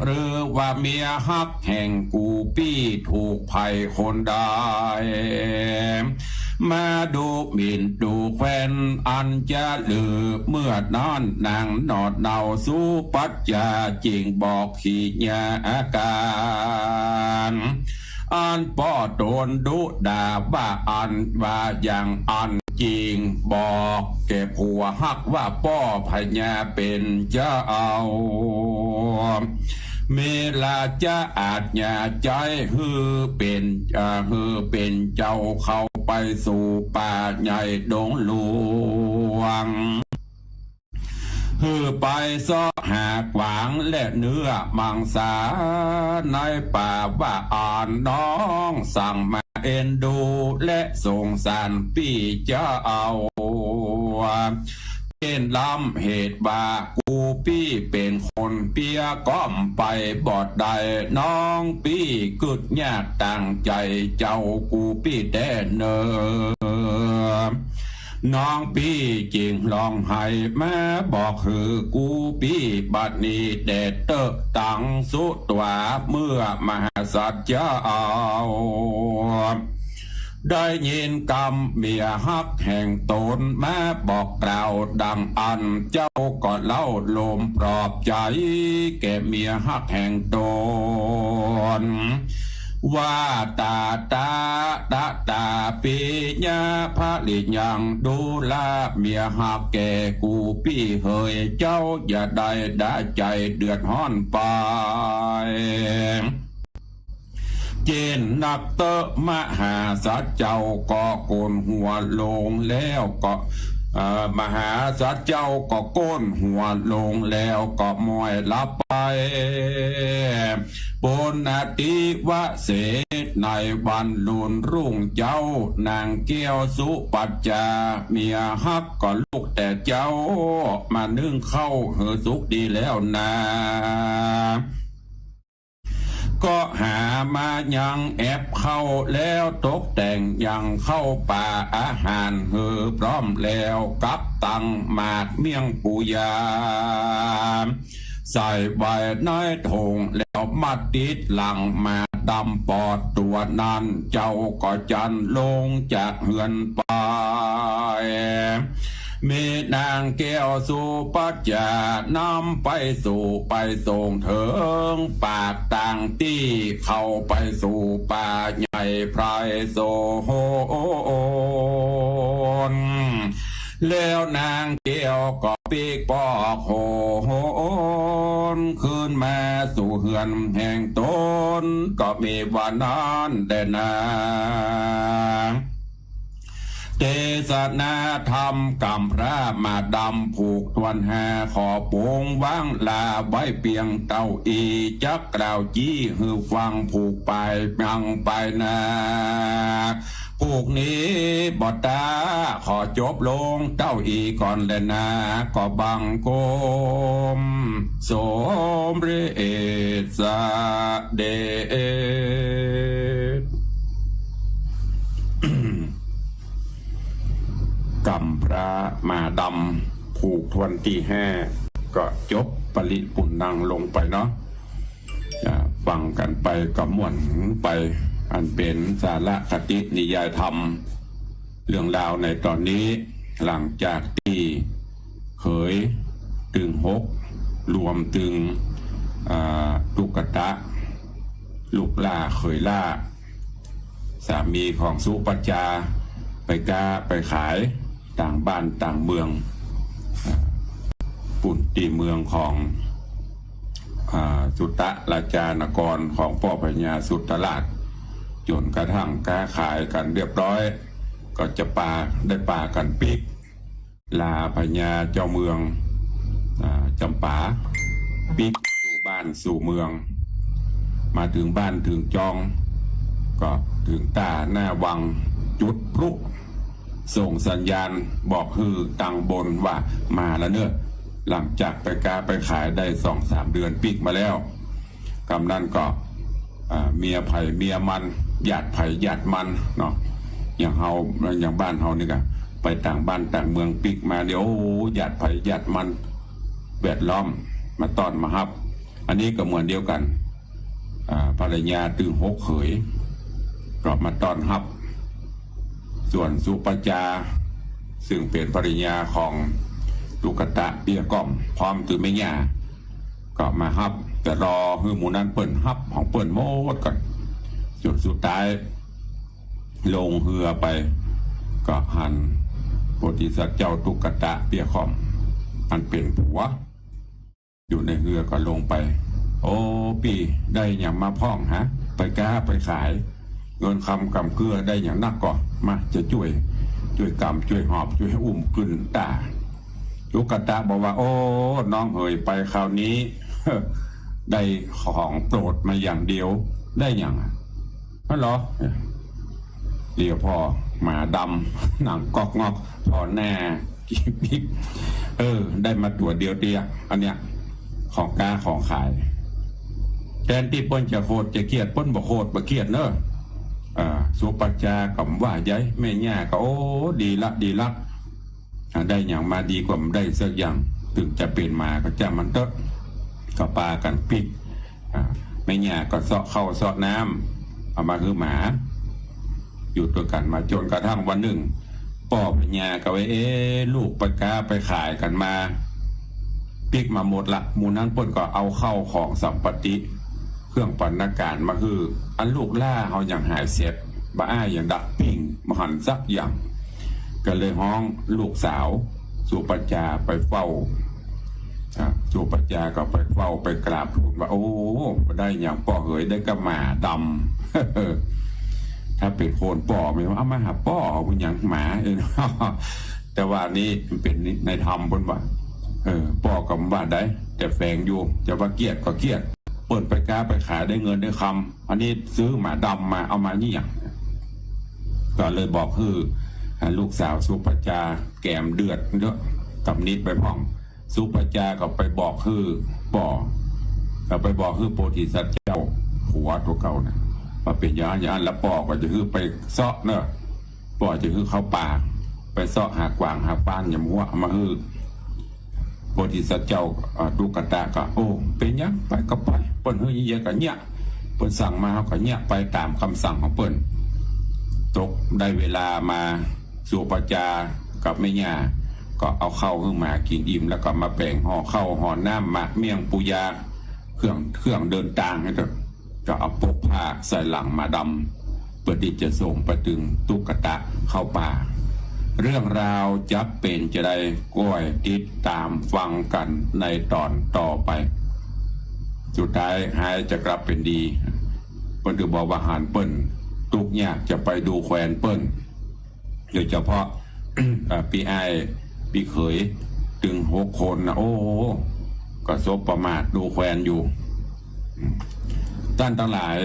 หรือว่าเมียฮักแห่งกูปี้ถูกใผคนใด มาดุหมิ่นดูแควนอันจะลือ เมื่อนั้นนางหนอดเนาสุปัจจา จึงบอกกิริยาอาก๋าร อันป้อต๋นดุด่าว่าอั้น ว่าอย่างอั้น จึงบอกแก่ผัวฮักว่า ป้อพญาเป๋นเจ้า เมลาจะอาจญาใจ๊หื้อเป๋น อ่า หื้อเป๋นเจ้าเข้าไปสู่ป่าใหญ่ดงหลวง หื้อไปเซาะหากวางและเนื้อมังสาในป่า ว่าอั้น น้องสั่งมาเอ็นดูและสงสารปี้เจ้า เจ้นล้ำเหตุว่ากูปี้เป๋นคนเปียก้อมไปบ่ได้ น้องปี้กึ๊ดยากตางใจ๋เจ้ากูปี้แต๊เน่อ น้องปี้จึงฮ้องไห้มาบอกหื้อกูปี้บัดนี้แต๊เต๊อะ ตังสุดตั๋วเมื่อมหาสัตว์เจ้า ได้ยินกำเมียฮักแห่งต๋นมาบอกกล่าวดังอั้น เจ้าก็เล่าโลมปลอบใจ๋แก่เมียฮักแห่งต๋น ว่า ตาตา ตาตา ปิยะภริยัง ดูราเมียฮักแก่กูปี้เหย เจ้าอย่าได้ดาใจ๋เดือดฮ้อนไป เจ้นนักเต๊อะ มหาสัตว์เจ้าก็โกนหัวลงแล้วก็ เอ่อ มหาสัตว์เจ้าก็โกนหัวลงแล้วก็ม้อยหลับไป ปุณณติวเสสในวันลุนรุ่งเจ๊า นางแก้วสุปัจจาเมียฮักก็ลุกแต่เจ๊า มานึ่งข้าวหื้อสุกดีแล้วนา ก็หามายังแอบ ข้าวแล้วตกแต่งยังข้าวป๋าอาหารหื้อพร้อมแล้ว กับตังหมากเมี่ยงปูยา ใส่ไว้ในถงแล้วมัดติดหลังหมาดำปอดตั๋วนั้น เจ้าก็จันลงจากเฮือนไป มีนางแก้วสุปัจจานำไปสู่ไปส่งเถิงปากตางตี้เข้าไปสู่ป่าใหญ่ไพรโสภณ แล้วนางแก้วก็ปิ๊กปอกโหนคืนมาสู่เฮือนแห่งต๋น ก็มีว่านั้นแลนา เตสนาธรรมกำพร้าหมาดำผูกถ้วนห้า ขอปงวางลาไว้เปียงเต้าอี้ จักกล่าวจี้หื้อฟังผูกไปยังไปนา ผูกนี้บ่ต๋า ขอจบลงเต้าอี้ก่อนแลนา ก็บังคมสมเร็จเสด็จ กำพร้าหมาดำผูกถ้วนตี้ห้า ก็จบปริปุณณังลงไปเนาะ อ่า ฟังกั๋นไปก็ม่วนไป อันเป๋นสาระคตินิยายธรรม เรื่องราวในต๋อนนี้ หลังจากตี้เขยตึงหก รวมตึง อ่า ตุ๊กตะ ลูกหล้าเขยหล้า สามีของสุปัจจา ไปก๊าไปขาย ต่างบ้านต่างเมือง อ่า ปุ้นตี้เมืองของ อ่า สุตะราชานครของป้อพญาสุตราช จ๋นกระทั่งก๊าขายกั๋นเรียบร้อย ก็จะปา ได้ปากั๋นปิ๊ก ลาพญาเจ้าเมือง อ่า จ๋ำปา ปิ๊กสู่บ้านสู่เมือง มาเถิงบ้านเถิงจอง ก็เถิงต้าหน้าวัง จุดพลุ ส่งสัญญาณบอกหื้อตังบนว่ามาแล้วเน่อ หลังจากไปก๊าไปขายได้สองสามเดือนปิ๊กมาแล้ว กำนั้นก็ อ่า เมียใผเมียมัน ญาติใผญาติมันเนาะ อย่างเฮา อย่างบ้านเฮานี่ก็ไปต่างบ้านต่างเมืองปิ๊กมาเนี่ย โอ้ ญาติใผญาติมัน แวดล้อมมาต้อนมาฮับ อันนี้ก็เหมือนเดียวกั๋น อ่า ภรรยาตึงหกเขย ก็มาต้อนฮับ ส่วนสุปัจจา ซึ่งเป๋นภรรยาของตุ๊กตะเปี้ยก้อม พร้อมตึงแม่ย่า ก็มาฮับ แต่รอหื้อหมู่นั้นเปิ้นฮับของเปิ้นหมดก่อน จ๋นสุดท้าย ลงเฮือไป ก็หันโพธิสัตว์เจ้าตุ๊กตะเปี้ยก้อม อันเป๋นผัว อยู่ในเฮือก็ลงไป โอ้ ปี้ ได้หยังมาพ่องฮะ ไปก๊าไปขาย เงินคำก๋ำเกื้อได้หยังนักก่อ มา จะจ้วย จ้วยก๋ำ จ้วยหอบ จ้วยอุ้มขึ้นต้า ตุ๊กตะบอกว่า โอ้ น้องเหยไปคราวนี้ ได้ของโปรดมาอย่างเดียว ได้หยังอะ ฮัลโหล เดี๋ยวผ่อหมาดำ หนังก๊อกงอก ผ่อหน้า เออ ได้มาตั๋วเดียวเตี้ย อันเนี้ย ของก๊าของขาย แตนตี้เปิ้นจะโขดจะเคียด เปิ้นบ่โขดบ่เคียดเน่อ อ่า สุปัจจาก็บ่ว่าใจ๋ แม่ย่าก็ โอ้ ดีละ ดีละ อ่า ได้หยังมาดีกว่าบ่ได้สักอย่าง เถิงจะเป๋นหมาก็จ้างมันเต๊อะ ก็ปากั๋นปิ๊ก อ่า แม่ย่าก็เซาะข้าวเซาะน้ำ เอามาหื้อหมา อยู่ตวยกั๋นมาจ๋นกระทั่งวันนึ่ง ป้อพญาก็ว่า เอ๊ะ ลูกไปก๊าไปขายกั๋นมา ปิ๊กมาหมดละ หมู่นั้นเปิ้นก็เอาข้าวของสัมปติ เครื่องบรรณาการมาหื้อ อันลูกหล้าเฮายังหายเสร็จ บ่าอ้ายยังดักปิ้งบ่หันสักอย่าง ก็เลยฮ้องลูกสาวสุปัจจาไปเฝ้า อ่า สุปัจจาก็ไปเฝ้าไปกราบทูลว่า โอ้ บ่ได้หยังป้อเหย ได้ก้าหมาดำ ถ้าเป๋นคนป้อแม่นว่า เอามาหาป้อ เอาหยังหมา เออ แต่ว่านี้มันเป๋นในธรรมเปิ้นว่า เออ ป้อก็บ่ว่าใด แต่แฝงอยู่ จะว่าเคียดก็เคียด เปิ้นไปก๊าไปขายได้เงินได้คำ อันนี้ซื้อหมาดำมา เอามาเยียะ ก็เลยบอกหื้อ อ่า ลูกสาวสุปัจจา แกมเดือดเนาะ ตำหนิไปพ่อง สุปัจจาก็ไปบอกหื้อป้อ ก็ไปบอกหื้อโพธิสัตว์เจ้าผัวตั๋วเก่าน่ะ ว่าเป๋นอย่างนั้นอย่างนั้น แล้วป้อก็จะหื้อไปเซาะเนาะ ป้อจะหื้อเข้าป่า ไปเซาะหากวางหาควานหยามหัวมาหื้อ โพธิสัตว์เจ้า อ่า ตุ๊กตะก็ โอ้ เป๋นหยัง ไปก็ไป เปิ้นหื้อเยียะก็เยียะ เปิ้นสั่งมาเฮาก็เยียะไปต๋ามกำสั่งของเปิ้น ตกได้เวลามา สุปัจจากับแม่ย่าก็เอาข้าวหื้อหมากิ๋นอิ่ม แล้วก็มาแป๋งห่อข้าวห่อน้ำ หมากเมี่ยงปูยา เครื่อง เครื่องเดินตางให้เต๊อะ ก็เอาปกผ้าใส่หลังหมาดำ เปื้อตี้จะส่งไปตึงตุ๊กตะเข้าป่า เรื่องราวจะเป๋นจาใด ก้อยติดต๋ามฟังกั๋นในต๋อนต่อไป สุดท้ายฮ้ายจะกลับเป๋นดี เปิ้นก็บอกว่าหันเปิ้นตุ๊กยากจะไปดูแควนเปิ้น โดยเฉพาะ เอ่อ ปี้อ้ายปี้เขยตึงหกคนน่ะ โอ้ ก็สบประมาทดูแควนอยู่ อืม ต้านตังหลาย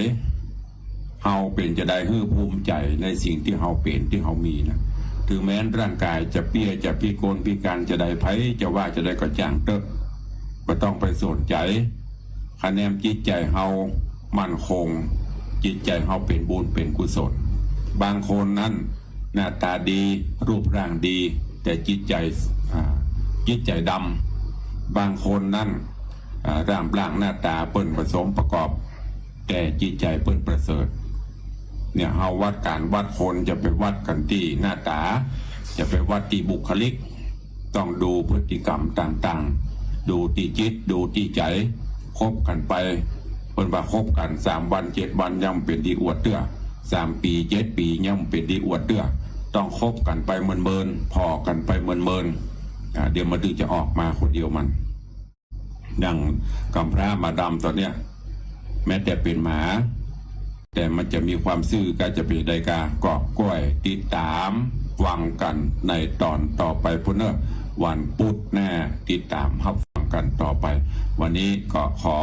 เฮาเป๋นจาใดหื้อภูมิใจ๋ในสิ่งตี้เฮาเป๋นตี้เฮามีนะ เถิงแม้นร่างก๋ายจะเปี้ยจะพิกลพิก๋านจาใด ใผจะว่าจาใดก็จ้างเต๊อะ บ่ต้องไปสนใจ๋ คะแนนจิตใจ๋เฮามั่นคง จิตใจ๋เฮาเป๋นบุญเป๋นกุศล บางคนนั้นหน้าต๋าดี รูปร่างดี แต่จิตใจ๋ อ่า จิตใจ๋ดำ บางคนนั้น อ่า ร่าง ร่างหน้าต๋าเปิ้นบ่สมประกอบ แต่จิตใจ๋เปิ้นประเสริฐ เนี่ย เฮาวัดก๋านวัดคนจะไปวัดกั๋นตี้หน้าต๋า จะไปวัดตี้บุคลิก ต้องดูพฤติกรรมต่างๆ ดูตี้จิต ดูตี้ใจ๋ คบกั๋นไป เปิ้นว่าคบกั๋นสามวันเจ็ดวันยังบ่เป๋นตี้อวดเตื้อ สามปี๋เจ็ดปี๋ยังบ่เป๋นตี้อวดเตื้อ ต้องคบกั๋นไปเมินๆ ผ่อกั๋นไปเมินๆ อ่า เดี๋ยวมันถึงจะออกมาคนเดียวมัน อย่างกำพร้าหมาดำต๋อนเนี้ย แม้แต่เป๋นหมา แต่มันจะมีความซื่อก็จะเป๋นใดกา ก็ก้อยติดต๋ามฟังกั๋นในต๋อนต่อไปปู้นเน่อ วันปุ๊ดหน้า ติดต๋ามฮับฟังกั๋นต่อไป วันนี้ก็ขอ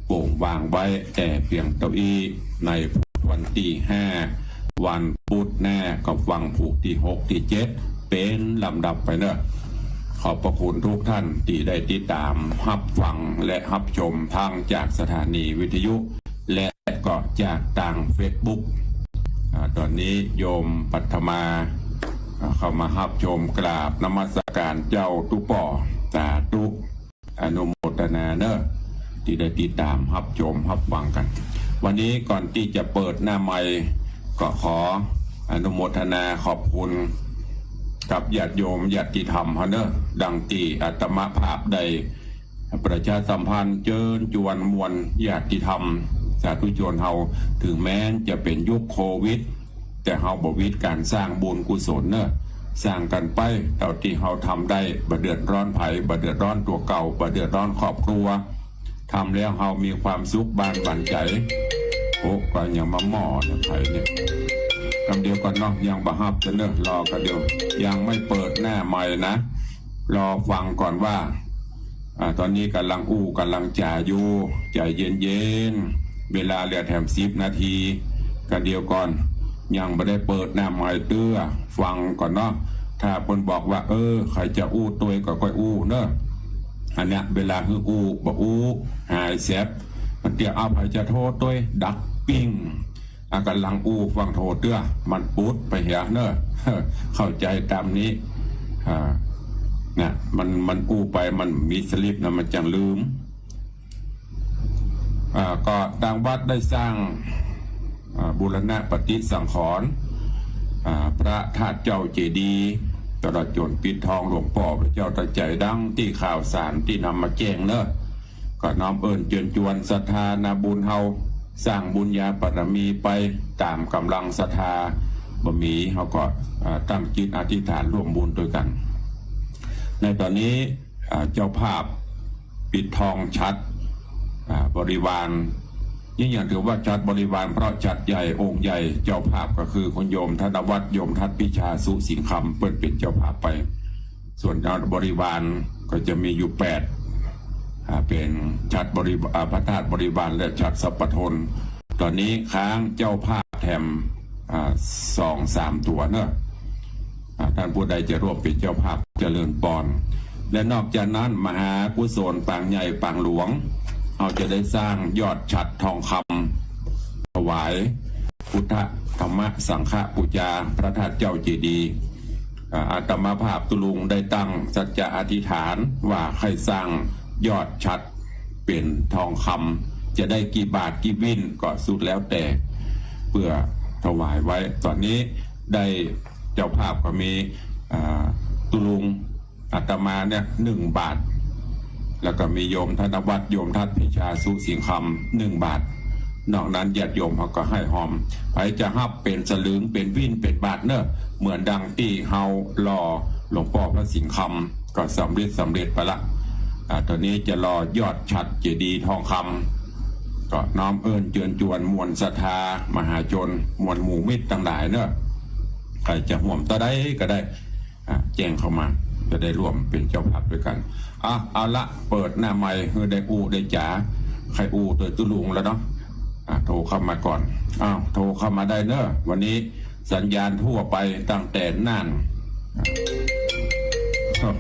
โป่งวางไว้แต่เปียงเต้าอี้ ในวันตี้ห้า วันปุ๊ดหน้ากับวันพูกตี้หกตี้เจ็ด เป๋นลำดับไปเน่อ ขอบพระคุณทุกท่านตี้ได้ติดต๋ามฮับฟังและฮับชมทั้งจากสถานีวิทยุ และก็จากตางเฟซบุ๊ก อ่า ต๋อนนี้โยมปัทมา อ่า เข้ามาฮับชม กราบนมัสก๋านเจ้าตุ๊ป้อ สาธุ อนุโมทนาเน่อ ตี้ได้ติดต๋ามฮับชมฮับฟังกั๋น วันนี้ก่อนตี้จะเปิดหน้าไมค์ ก็ขออนุโมทนาขอบคุณกับญาติโยมญาติธรรมเฮาเน่อ ดังตี้อาตมาภาพได้ประชาสัมพันธ์เจิญจวนมวลญาติธรรม สาธุชนเฮา ถึงแม้จะเป๋นยุคโควิด แต่เฮาบ่หวีดก๋านสร้างบุญกุศลเน่อ สร้างกั๋นไปเต้าตี้เฮาทำได้ บ่เดือดร้อนใผ บ่เดือดร้อนตั๋วเก่า บ่เดือดร้อนครอบครัว ทำแล้วเฮามีความสุขบานหวานใจ๋ โอ้ ก็ยังมาหม้อนะใผเนี่ย กำเดียวก่อนเนาะ ยังบ่ฮับจะเน่อ รอกำเดียว ยังไม่เปิดหน้าไมค์นะ รอฟังก่อนว่า อ่า ต๋อนนี้ก่ำลังอู้ก่ำลังจ๋าอยู่ ใจ๋เย็นๆ เวลาเหลือแถมสิบนาที กำเดียวก่อน ยังบ่ได้เปิดหน้าไมค์เตื้อ ฟังก่อนเนาะ ถ้าเปิ้นบอกว่า เออ ใผจะอู้ตวยก็ก้อยอู้เน่อ อันเนี้ย เวลาหื้ออู้ บ่อู้ หายแสบ มันเตี้ย เอา ใผจะโทรตวย ดักปิ้ง อ่ะ ก่ำลังอู้ฟังโทรเตื้อ มันปุ๊ดไปเหียเน่อ เข้าใจ๋ต๋ามนี้ อ่า เนี่ย มัน มันอู้ไป มันมีสลิปนะ มันจังลืม อ่า ก็ตางวัดได้สร้าง อ่า บูรณะปฏิสังขรณ์ อ่า พระธาตุเจ้าเจดีย์ ตลอดจ๋นปิดทองหลวงป้อพระเจ้าตันใจ๋ ดังตี้ข่าวสารตี้นำมาแจ้งเน่อ ก็น้อมเอิ้นเจิญจวนศรัทธานาบุญเฮา สร้างบุญญาบารมีไปต๋ามก๋ำลังศรัทธา บ่มีเฮาก็ อ่า ตั้งจิตอธิษฐานร่วมบุญตวยกั๋น ในต๋อนนี้ อ่า เจ้าภาพปิดทองฉัตร อ่า บริวาร นี่ยังถือว่าฉัตรบริวาร เพราะฉัตรใหญ่องค์ใหญ่ เจ้าภาพก็คือคุณโยมธนวัฒน์ โยมทัศน์พิชา สุสิงห์คำ เปิ้นเป๋นเจ้าภาพไป ส่วนบริวารก็จะมีอยู่แปด อ่า เป๋นฉัตรบริวา- อ่า พระธาตุบริวารและฉัตรสัพพทน ต๋อนนี้ค้างเจ้าภาพแถม อ่า สองสามตั๋วเน่อ อ่า ต้านผู้ใดจะร่วมเป๋นเจ้าภาพเจริญปอน และนอกจากนั้น มหากุศลปางใหญ่ปางหลวง เฮาจะได้สร้างยอดฉัตรทองคำ ถวายพุทธธรรมสังฆปูจาพระธาตุเจ้าเจดีย์ อ่า อาตมาภาพตุ๊ลุงได้ตั้งสัจจะอธิษฐานว่าใค่สร้างยอดฉัตรเป๋นทองคำ จะได้กี่บาทกี่วินก็สุดแล้วแต่ เปื้อถวายไว้ ต๋อนนี้ได้เจ้าภาพก็มี อ่า ตุ๊ลุง อาตมาเนี่ย หนึ่งบาท แล้วก็มีโยมธนวัฒน์ โยมทัศน์พิชา สุสิงห์คำ หนึ่งบาท นอกนั้นญาติโยมเฮาก็ให้ฮอม ใผจะฮับเป๋นสลึง เป๋นวิน เป๋นบาทเน่อ เหมือนดังตี้เฮาหล่อหลวงป้อพระสิงห์คำ ก็สำเร็จ สำเร็จไปละ อ่า ต๋อนนี้จะหล่อยอดฉัตรเจดีย์ทองคำ ก็น้อมเอิ้นเจิญจวนมวลศรัทธามหาชน มวลหมู่มิตรตังหลายเน่อ ใผจะฮ่วมเต้าใดก็ได้ อ่ะ แจ้งเข้ามา จะได้ร่วมเป๋นเจ้าภาพตวยกั๋น อ่ะ เอาละ เปิดหน้าไมค์หื้อได้อู้ได้จ๋า ใค่อู้ตวยตุ๊ลุงแล้วเนาะ อ่ะ โทรเข้ามาก่อน อ้าว โทรเข้ามาได้เน่อ วันนี้สัญญาณทั่วไปตั้งแต่น่าน อ่ะ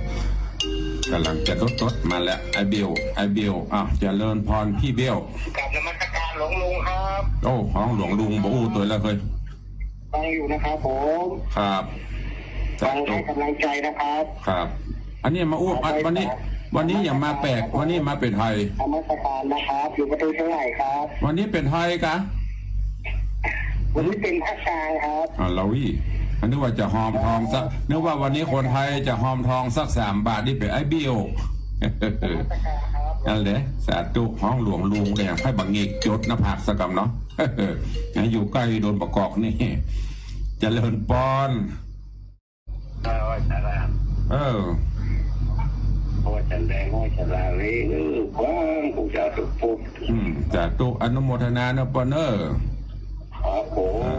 ก่ำลังจะตดๆ มาแล้ว ไอ้เบล ไอ้เบล อ้าว เจริญปอนพี่เบล กราบนมัสการหลวงลุงครับ โอ้ ฮ้องหลวงลุง บ่อู้ตวยแล้วเฮ้ย ฟังอยู่นะครับผม ครับ ฟังให้กำลังใจนะครับ ครับ อันนี้มาอู้ ครับ วันนี้ วันนี้อย่ามาแปลก วันนี้มาเป๋นไทย นมัสการนะครับ อยู่ประตูเชียงใหม่ครับ วันนี้เป๋นไทยกา วันนี้เป๋นภาคกลางครับ อ่า ลาวอี้ อันนึกว่าจะฮอมทองสัก นึกว่าวันนี้คนไทยจะฮอมทองสักสามบาท นี่เป๋นไอ้เบล นมัสการครับ นั่นแหละ สาธุ ฮ้องหลวงลุงแดง ใค่บ่าเง็กจดหน้าผากสักกำเนาะ อยู่ใก้โดนประกอบนี่ เจริญปอน เออ พ่อจันแดง ห้วยสาราเลย เออ ฟัง ปู่ย่าสุข อืม สาธุ อนุโมทนาเนาะป้อเนาะ ครับผม อ่า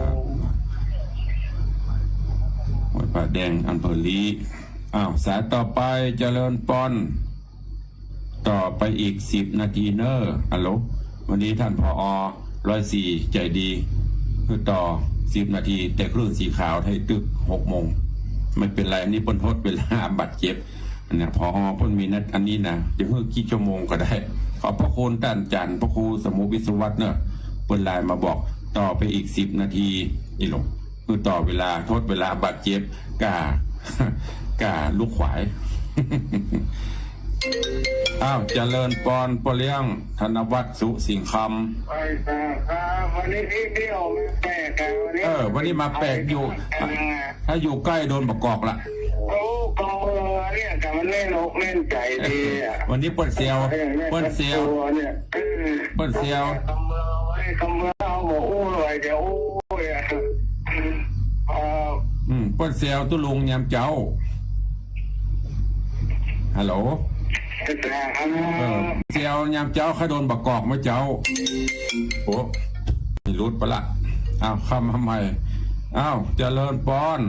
ห้วยผาแดง อำเภอลี้ อ้าว สายต่อไป เจริญปอน ต่อไปอีกสิบนาทีเน่อ ฮัลโหล วันนี้ท่าน ผอ. ร้อยสี่ ใจดี คือต่อสิบนาที แต่คลื่นสีขาวไทยตึก หกโมง ไม่เป็นไร อันนี้เปิ้นทดเวลาบาดเจ็บ เนี่ย ผอ. เปิ้นมีนัดอันนี้นะ จะหื้อกี่ชั่วโมงก็ได้ ขอบพระคุณต้านอาจ๋ารย์พระครูสมุทรวิศวัฒน์เนอะ เปิ้นไลน์มาบอก ต่อไปอีกสิบนาที นี่หลวง คือต่อเวลา ทดเวลาบาดเจ็บ ก้า ก้าลูกขวาย อ้าว เจริญปอน ป้อเลี้ยง ธนวัฒน์ สุสิงห์คำ ไปจ้าครับ วันนี้พี่ พี่ออกมาแปลกอะ วันนี้ เออ วันนี้มาแปลกอยู่ อ่า ถ้าอยู่ใก้โดนบ่ากอกละ โอ้ กำเมือเนี่ย แต่มันแน่นอกแน่นใจ๋ดีอะ วันนี้เปิ้นแซว เออ เนี่ย เปิ้นแซว เนี่ย เออ เปิ้นแซว กำเมือไว้ กำเมือเอาบ่อู้เลย เดี๋ยวอู้เลยอะ เออ อืม เปิ้นแซวตุ๊ลุงยามเจ๊า ฮัลโหล เออ แซวยามเจ๊า ใค่โดนบ่ากอกเมื่อเจ๊า โอ้ มีหลุดไปละ อ้าว เข้ามาใหม่ อ้าว เจริญปอน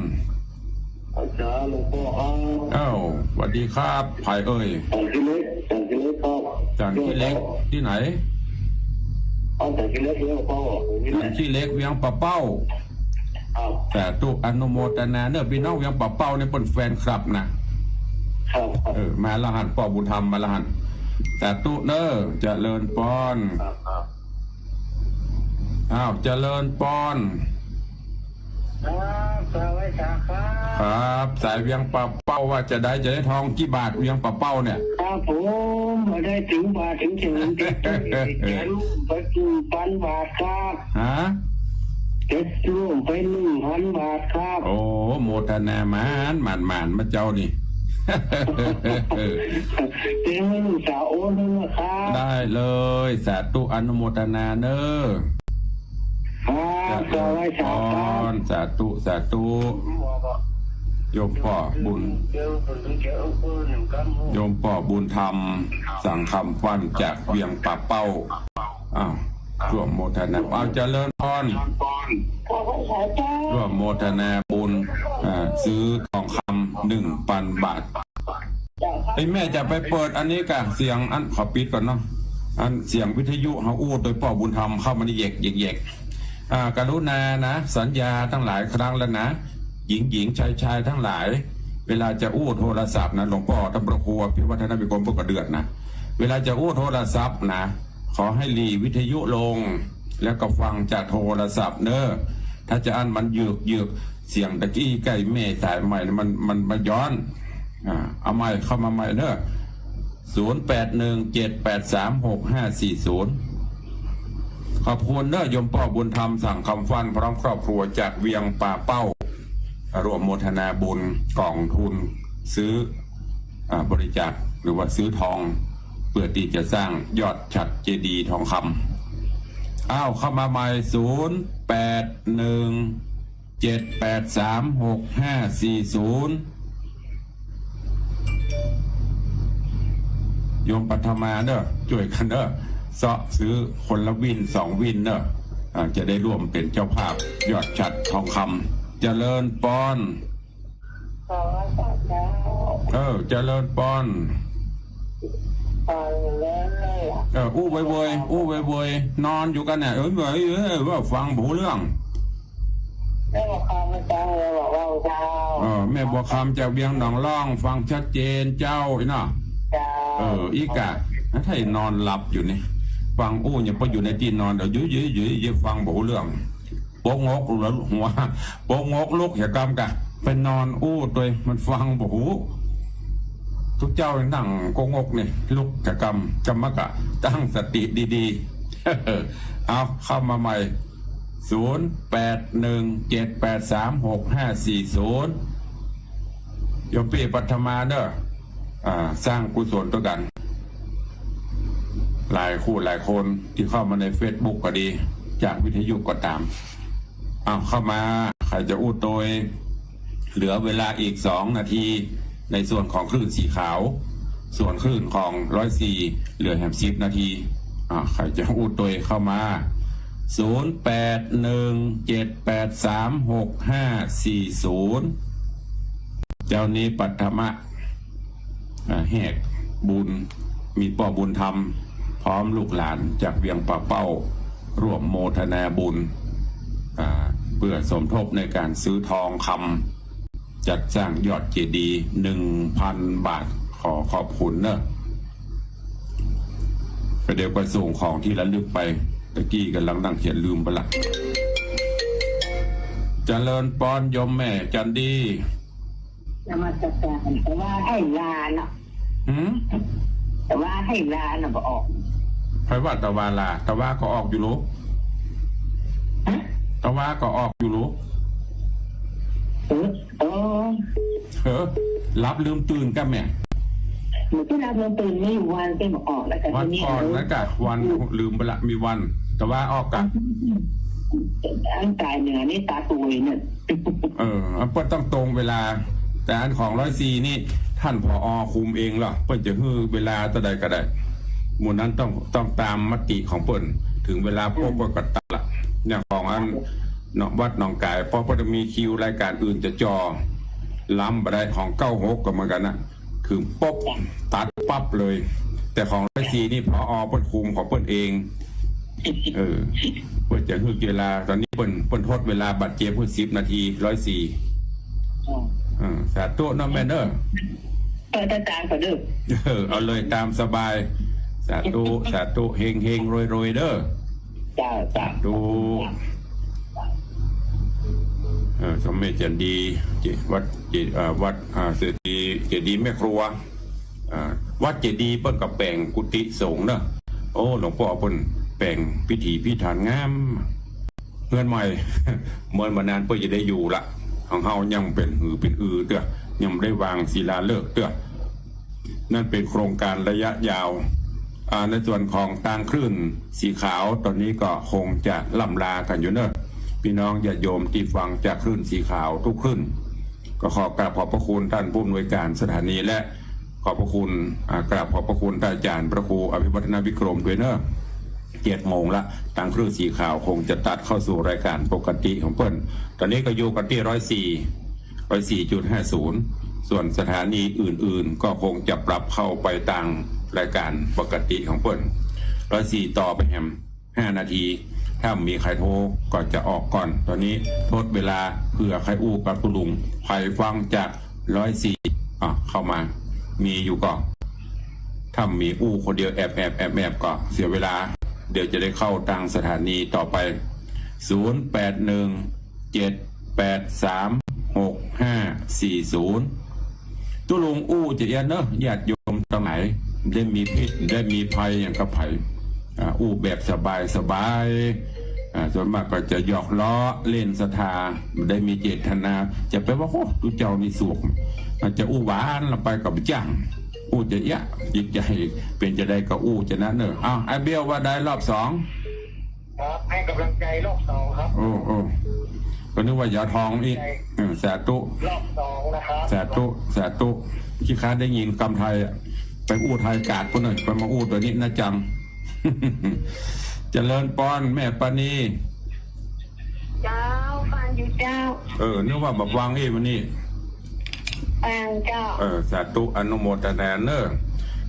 อาจ๋ารย์ หลวงป้อครับ อ้าว สวัสดีครับ ใผเอ่ย สันขี้เหล็ก สันขี้เหล็กครับ สันขี้เหล็ก ที่ไหน อ๋อ สันขี้เหล็ก เวียงป่าเป้า สันขี้เหล็ก เวียงป่าเป้า ครับ สาธุ อนุโมทนาเนอะ ปี้น้องเวียงป่าเป้าเนี่ยเปิ้นแฟนคลับนะ ครับ เออ มาละหั้น ป้อบุญธรรมมาละหั้น สาธุเนอะ เจริญปอน ครับ ครับ อ้าว เจริญปอน ครับ สวัสดีครับ ครับ สายเวียงป่าเป้าว่าจะได้ จะได้ทองกี่บาท เวียงป่าเป้าเนี่ย ครับผม บ่ได้เถิงบาทเถิงเถิง เจ็ดร้อย เจ็ดร้อย ไปหนึ่งปันบาทครับ ฮะ เจ็ดร้อย ไปหนึ่งปันบาทครับ โอ้ โมทนาหมาน หมาน หมาน มาเจ้านี่ เต็มลูกสาวโอนให้นะครับ ได้เลย สาธุ อนุโมทนาเนอะ ครับ เจริญปอน สวัสดีครับ สาธุ สาธุ โยมป้อบุญ โยมป้อบุญธรรม สังคำฟั่น จากเวียงป่าเป้า อ้าว ร่วมโมทนา อ้าว เจริญปอน ร่วมโมทนาบุญ อ่า ซื้อทองคำหนึ่งปันบาท ไอ้แม่จะไปเปิดอันนี้ก่ะ เสียงอัน ขอปิดก่อนเนาะ อันเสียงวิทยุเฮาอู้โตยป้อบุญธรรมเข้ามานี่แยก แยก แยก อ่า กรุณานะ สัญญาตั้งหลายครั้งแล้วนะ หญิงหญิงชายชายทั้งหลาย เวลาจะอู้โทรศัพท์นะ หลวงป้อท่านพระครูอภิวัฒนวิกรมเปิ้นก็เดือดนะ เวลาจะอู้โทรศัพท์นะ ขอให้หรี่วิทยุลง แล้วก็ฟังจากโทรศัพท์เนอะ ถ้าจะอั้นมันหยึกหยึก เสียงตะกี้ใก้แม่สายใหม่นะ มัน มัน มันย้อน อ่า เอาใหม่ เข้ามาใหม่เนอะ ศูนย์แปดหนึ่งเจ็ดแปดสามหกห้าสี่ศูนย์ ขอบคุณเนอะ โยมป้อบุญธรรม สังคำฟั่น พร้อมครอบครัวจากเวียงป่าเป้า ร่วมโมทนาบุญกองทุนซื้อ อ่า บริจาคหรือว่าซื้อทอง เพื่อที่จะสร้างยอดฉัตรเจดีย์ทองคำ อ้าว เข้ามาใหม่ ศูนย์แปดหนึ่งเจ็ดแปดสามหกห้าสี่ศูนย์ โยมปัทมาเนอะ จ้วยกั๋นเนอะ เซาะซื้อคนละวินสองวินเนอะ อ่า จะได้ร่วมเป๋นเจ้าภาพยอดฉัตรทองคำ เจริญปอน ขอสาธุ เออ เจริญปอน ฟังเลย เออ อู้เวยๆ อู้เวยๆ นอนอยู่กั๋นเนี่ย เออ เออ เออ ว่าฟังบ่ฮู้เรื่อง แม่บัวคำมาจากเวียงหนองล่องเจ้า เออ แม่บัวคำจากเวียงหนองล่อง ฟังชัดเจนเจ้า อี้เนาะ เจ้า เออ อี้ก่ะ ถ้าไอ้นอนหลับอยู่นี่ ฟังอู้เนี่ย พออยู่ในตี้นอน เดี๋ยวยื้อๆๆๆ ฟังบ่ฮู้เรื่อง ปกงกหัว ปกงกลุกเหียกำก่ะ ไปนอนอู้โตย มันฟังบ่ฮู้ ตุ๊เจ้านั่งกงกนี่ ลุกเหียกำ กำมะกะ ตั้งสติดีๆ เอา เข้ามาใหม่ ศูนย์แปดหนึ่งเจ็ดแปดสามหกห้าสี่ศูนย์ โยมปี้ปัทมาเนอะ อ่า สร้างกุศลตวยกั๋น หลายคู่หลายคนตี้เข้ามาในเฟซบุ๊กก็ดี จากวิทยุก็ต๋าม อ้าว เข้ามา ใผจะอู้โตย เหลือเวลาอีกสองนาที ในส่วนของคลื่นสีขาว ส่วนคลื่นของร้อยสี่ เหลือแหมสิบนาที อ่า ใผจะอู้ตวยเข้ามา ศูนย์แปดหนึ่งเจ็ดแปดสามหกห้าสี่ศูนย์ เจ๊านี้ปัทมะ อ่า แหกบุญ มีป้อบุญธรรม พร้อมลูกหลานจากเวียงป่าเป้า ร่วมโมทนาบุญ อ่า เพื่อสมทบในการซื้อทองคำ จัดสร้างยอดเจดีย์ หนึ่งพันบาท ขอขอบคุณเนอะ ก็เดี๋ยวก็ส่งของที่ระลึกไป ตะกี้ก๋ำลังนั่งเขียนลืมไปละ เจริญปอนโยมแม่จันดี นมัสการ แต่ว่าให้ลาเนาะ หืม แต่ว่าให้ลาน่ะบ่ออก ใผว่าตะวาลา ตะวาก็ออกอยู่ลูก ฮะ ตะวาก็ออกอยู่ลูก เออ เออ เออ หลับลืมตื่นกะแม่ เมื่อกี้หลับลืมตื่น มีอยู่วันเต้นบ่ออกแล้วกะ วันก่อนนั้นกะ วันลืมไปละ มีวัน ตะวาออกกะ อันต๋ายเหนือนี่ต๋าตวยเนี่ย เออ อันเปิ้นต้องตรงเวลา แต่อันของร้อยสี่นี่ ต้าน ผอ คุมเองเหรอ เปิ้นจะหื้อเวลาเต้าใดก็ได้ หมู่นั้นต้อง ต้องต๋ามมติของเปิ้น ถึงเวลาปุ๊บเปิ้นก็ตัดละ อย่างของอัน เนาะ วัดหนองก๋าย เพราะเปิ้นจะมีคิวรายการอื่นจะจ่อ ล้ำบ่ได้ ของเก้าหกก็เหมือนกั๋นนะ คือปุ๊บ ตัดปั๊บเลย แต่ของร้อยสี่นี่ ผอ เปิ้นคุมของเปิ้นเอง เออ เปิ้นจะหื้อเวลา ต๋อนนี้เปิ้น เปิ้นทดเวลาบาดเจ็บหื้อสิบนาที ร้อยสี่ อ๋อ เออ สาธุเนาะแม่เนาะ เออ ตามสะดวก เออ เอาเลยตามสบาย สาธุ สาธุ เฮงเฮงรวยรวยเด้อ เจ้า เจ้า สาธุ เออ เจ้าแม่จันดี เจ- วัดเจ- เอ่อ วัด อ่า เจดีย์ เจดีย์แม่ครัว อ่า วัดเจดีย์เปิ้นก็แป๋งกุฏิสงฆ์เนอะ โอ้ หลวงป้อเปิ้นแป๋งพิถีพิถันงาม เฮือนใหม่ เมินบ่นานเปิ้นจะได้อยู่ละ ของเฮายังเป๋นหือเป๋นอือเตื้อ ยังบ่ได้วางศิลาฤกษ์เตื้อ นั่นเป๋นโครงการระยะยาว อ่า ในส่วนของตางคลื่นสีขาว ต๋อนนี้ก็คงจะล่ำลากั๋นอยู่เนอะ ปี้น้องญาติโยมตี้ฟังจากคลื่นสีขาวกู้คลื่น ก็ขอกราบขอบพระคุณต้านผู้อำนวยการสถานี และขอบพระคุณ อ่า กราบขอบพระคุณต้านอาจ๋ารย์พระครูอภิวัฒนวิกรมด้วยเนอะ เจ็ดโมงละ ตางคลื่นสีขาวคงจะตัดเข้าสู่รายการปกติของเปิ้น ต๋อนนี้ก็อยู่กั๋นตี้ร้อยสี่ ร้อยสี่จุดห้าศูนย์ ส่วนสถานีอื่นๆ ก็คงจะปรับเข้าไปตางรายการปกติของเปิ้น ร้อยสี่ต่อไปแหมห้านาที ถ้ามีใผโทรก็จะออกก่อน ต๋อนนี้ทดเวลาเผื่อใผอู้กับตุ๊ลุง ใผฟังจากร้อยสี่ อ่ะ เข้ามา มีอยู่ก่อ ถ้ามีอู้คนเดียวแอบๆ แอบๆ ก็เสียเวลา เดี๋ยวจะได้เข้าตางสถานีต่อไป ศูนย์แปดหนึ่งเจ็ดแปดสามหกห้าสี่ศูนย์ ตุ๊ลุงอู้จะเอี้ยะเนอะ ญาติโยมตังหลาย ได้มีพิษ ได้มีภัยอย่างกับใผ อ่า อู้แบบสบายๆ อ่า ส่วนมากก็จะหยอกล้อเล่นศรัทธา บ่ได้มีเจตนา จะไปว่า โอ้ ตุ๊เจ้านี่สวก อาจจะอู้หวานละไปก็บ่จ้าง อู้จะเอี้ยะ จิตใจ๋เป๋นจะใดก็อู้จะนั้นเนอะ อ้าว ไอ้เบี้ยวว่าใดรอบสอง ครับ ให้กำลังใจรอบสองครับ โอ้ โอ้ ก็นึกว่าอย่าทองอีก เออ สาธุ รอบสองนะครับ สาธุ สาธุ ขี้คร้านได้ยินกำไทยอะ ไปอู้ไทยกาดปู้นน่ะ ไปมาอู้ต๋อนนี้นะจัง เจริญปอน แม่ปานี เจ้า ฟังอยู่เจ้า เออ นึกว่าบ่ฟังอี้วันนี้ ฟังเจ้า เออ สาธุ อนุโมทนาเนอะ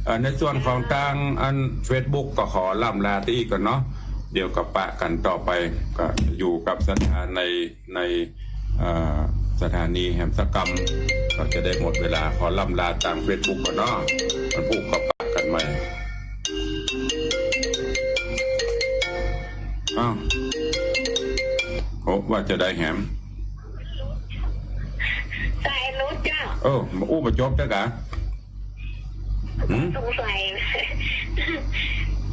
เอ่อ ในส่วนของตางอันเฟซบุ๊กก็ขอล่ำลาตี้อี้ก่อนเนาะ เดี๋ยวก็ปะกั๋นต่อไป ก็อยู่กับศรัทธาใน ใน เอ่อ สถานีแหมสักกำ ก็จะได้หมดเวลา ขอล่ำลาตางเฟซบุ๊กก่อนเนาะ วันพูกก็ปะกั๋นใหม่ อ้าว โอ้ ว่าจะใดแหม สายรุดเจ้า เออ อู้บ่จบเตื้อกา หืม สงสัย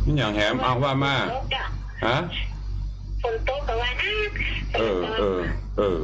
มันหยังแหม เอาว่ามา ฝนตกอะ ฮะ ฝนตกก็ว่า อ้าว เออ เออ เออ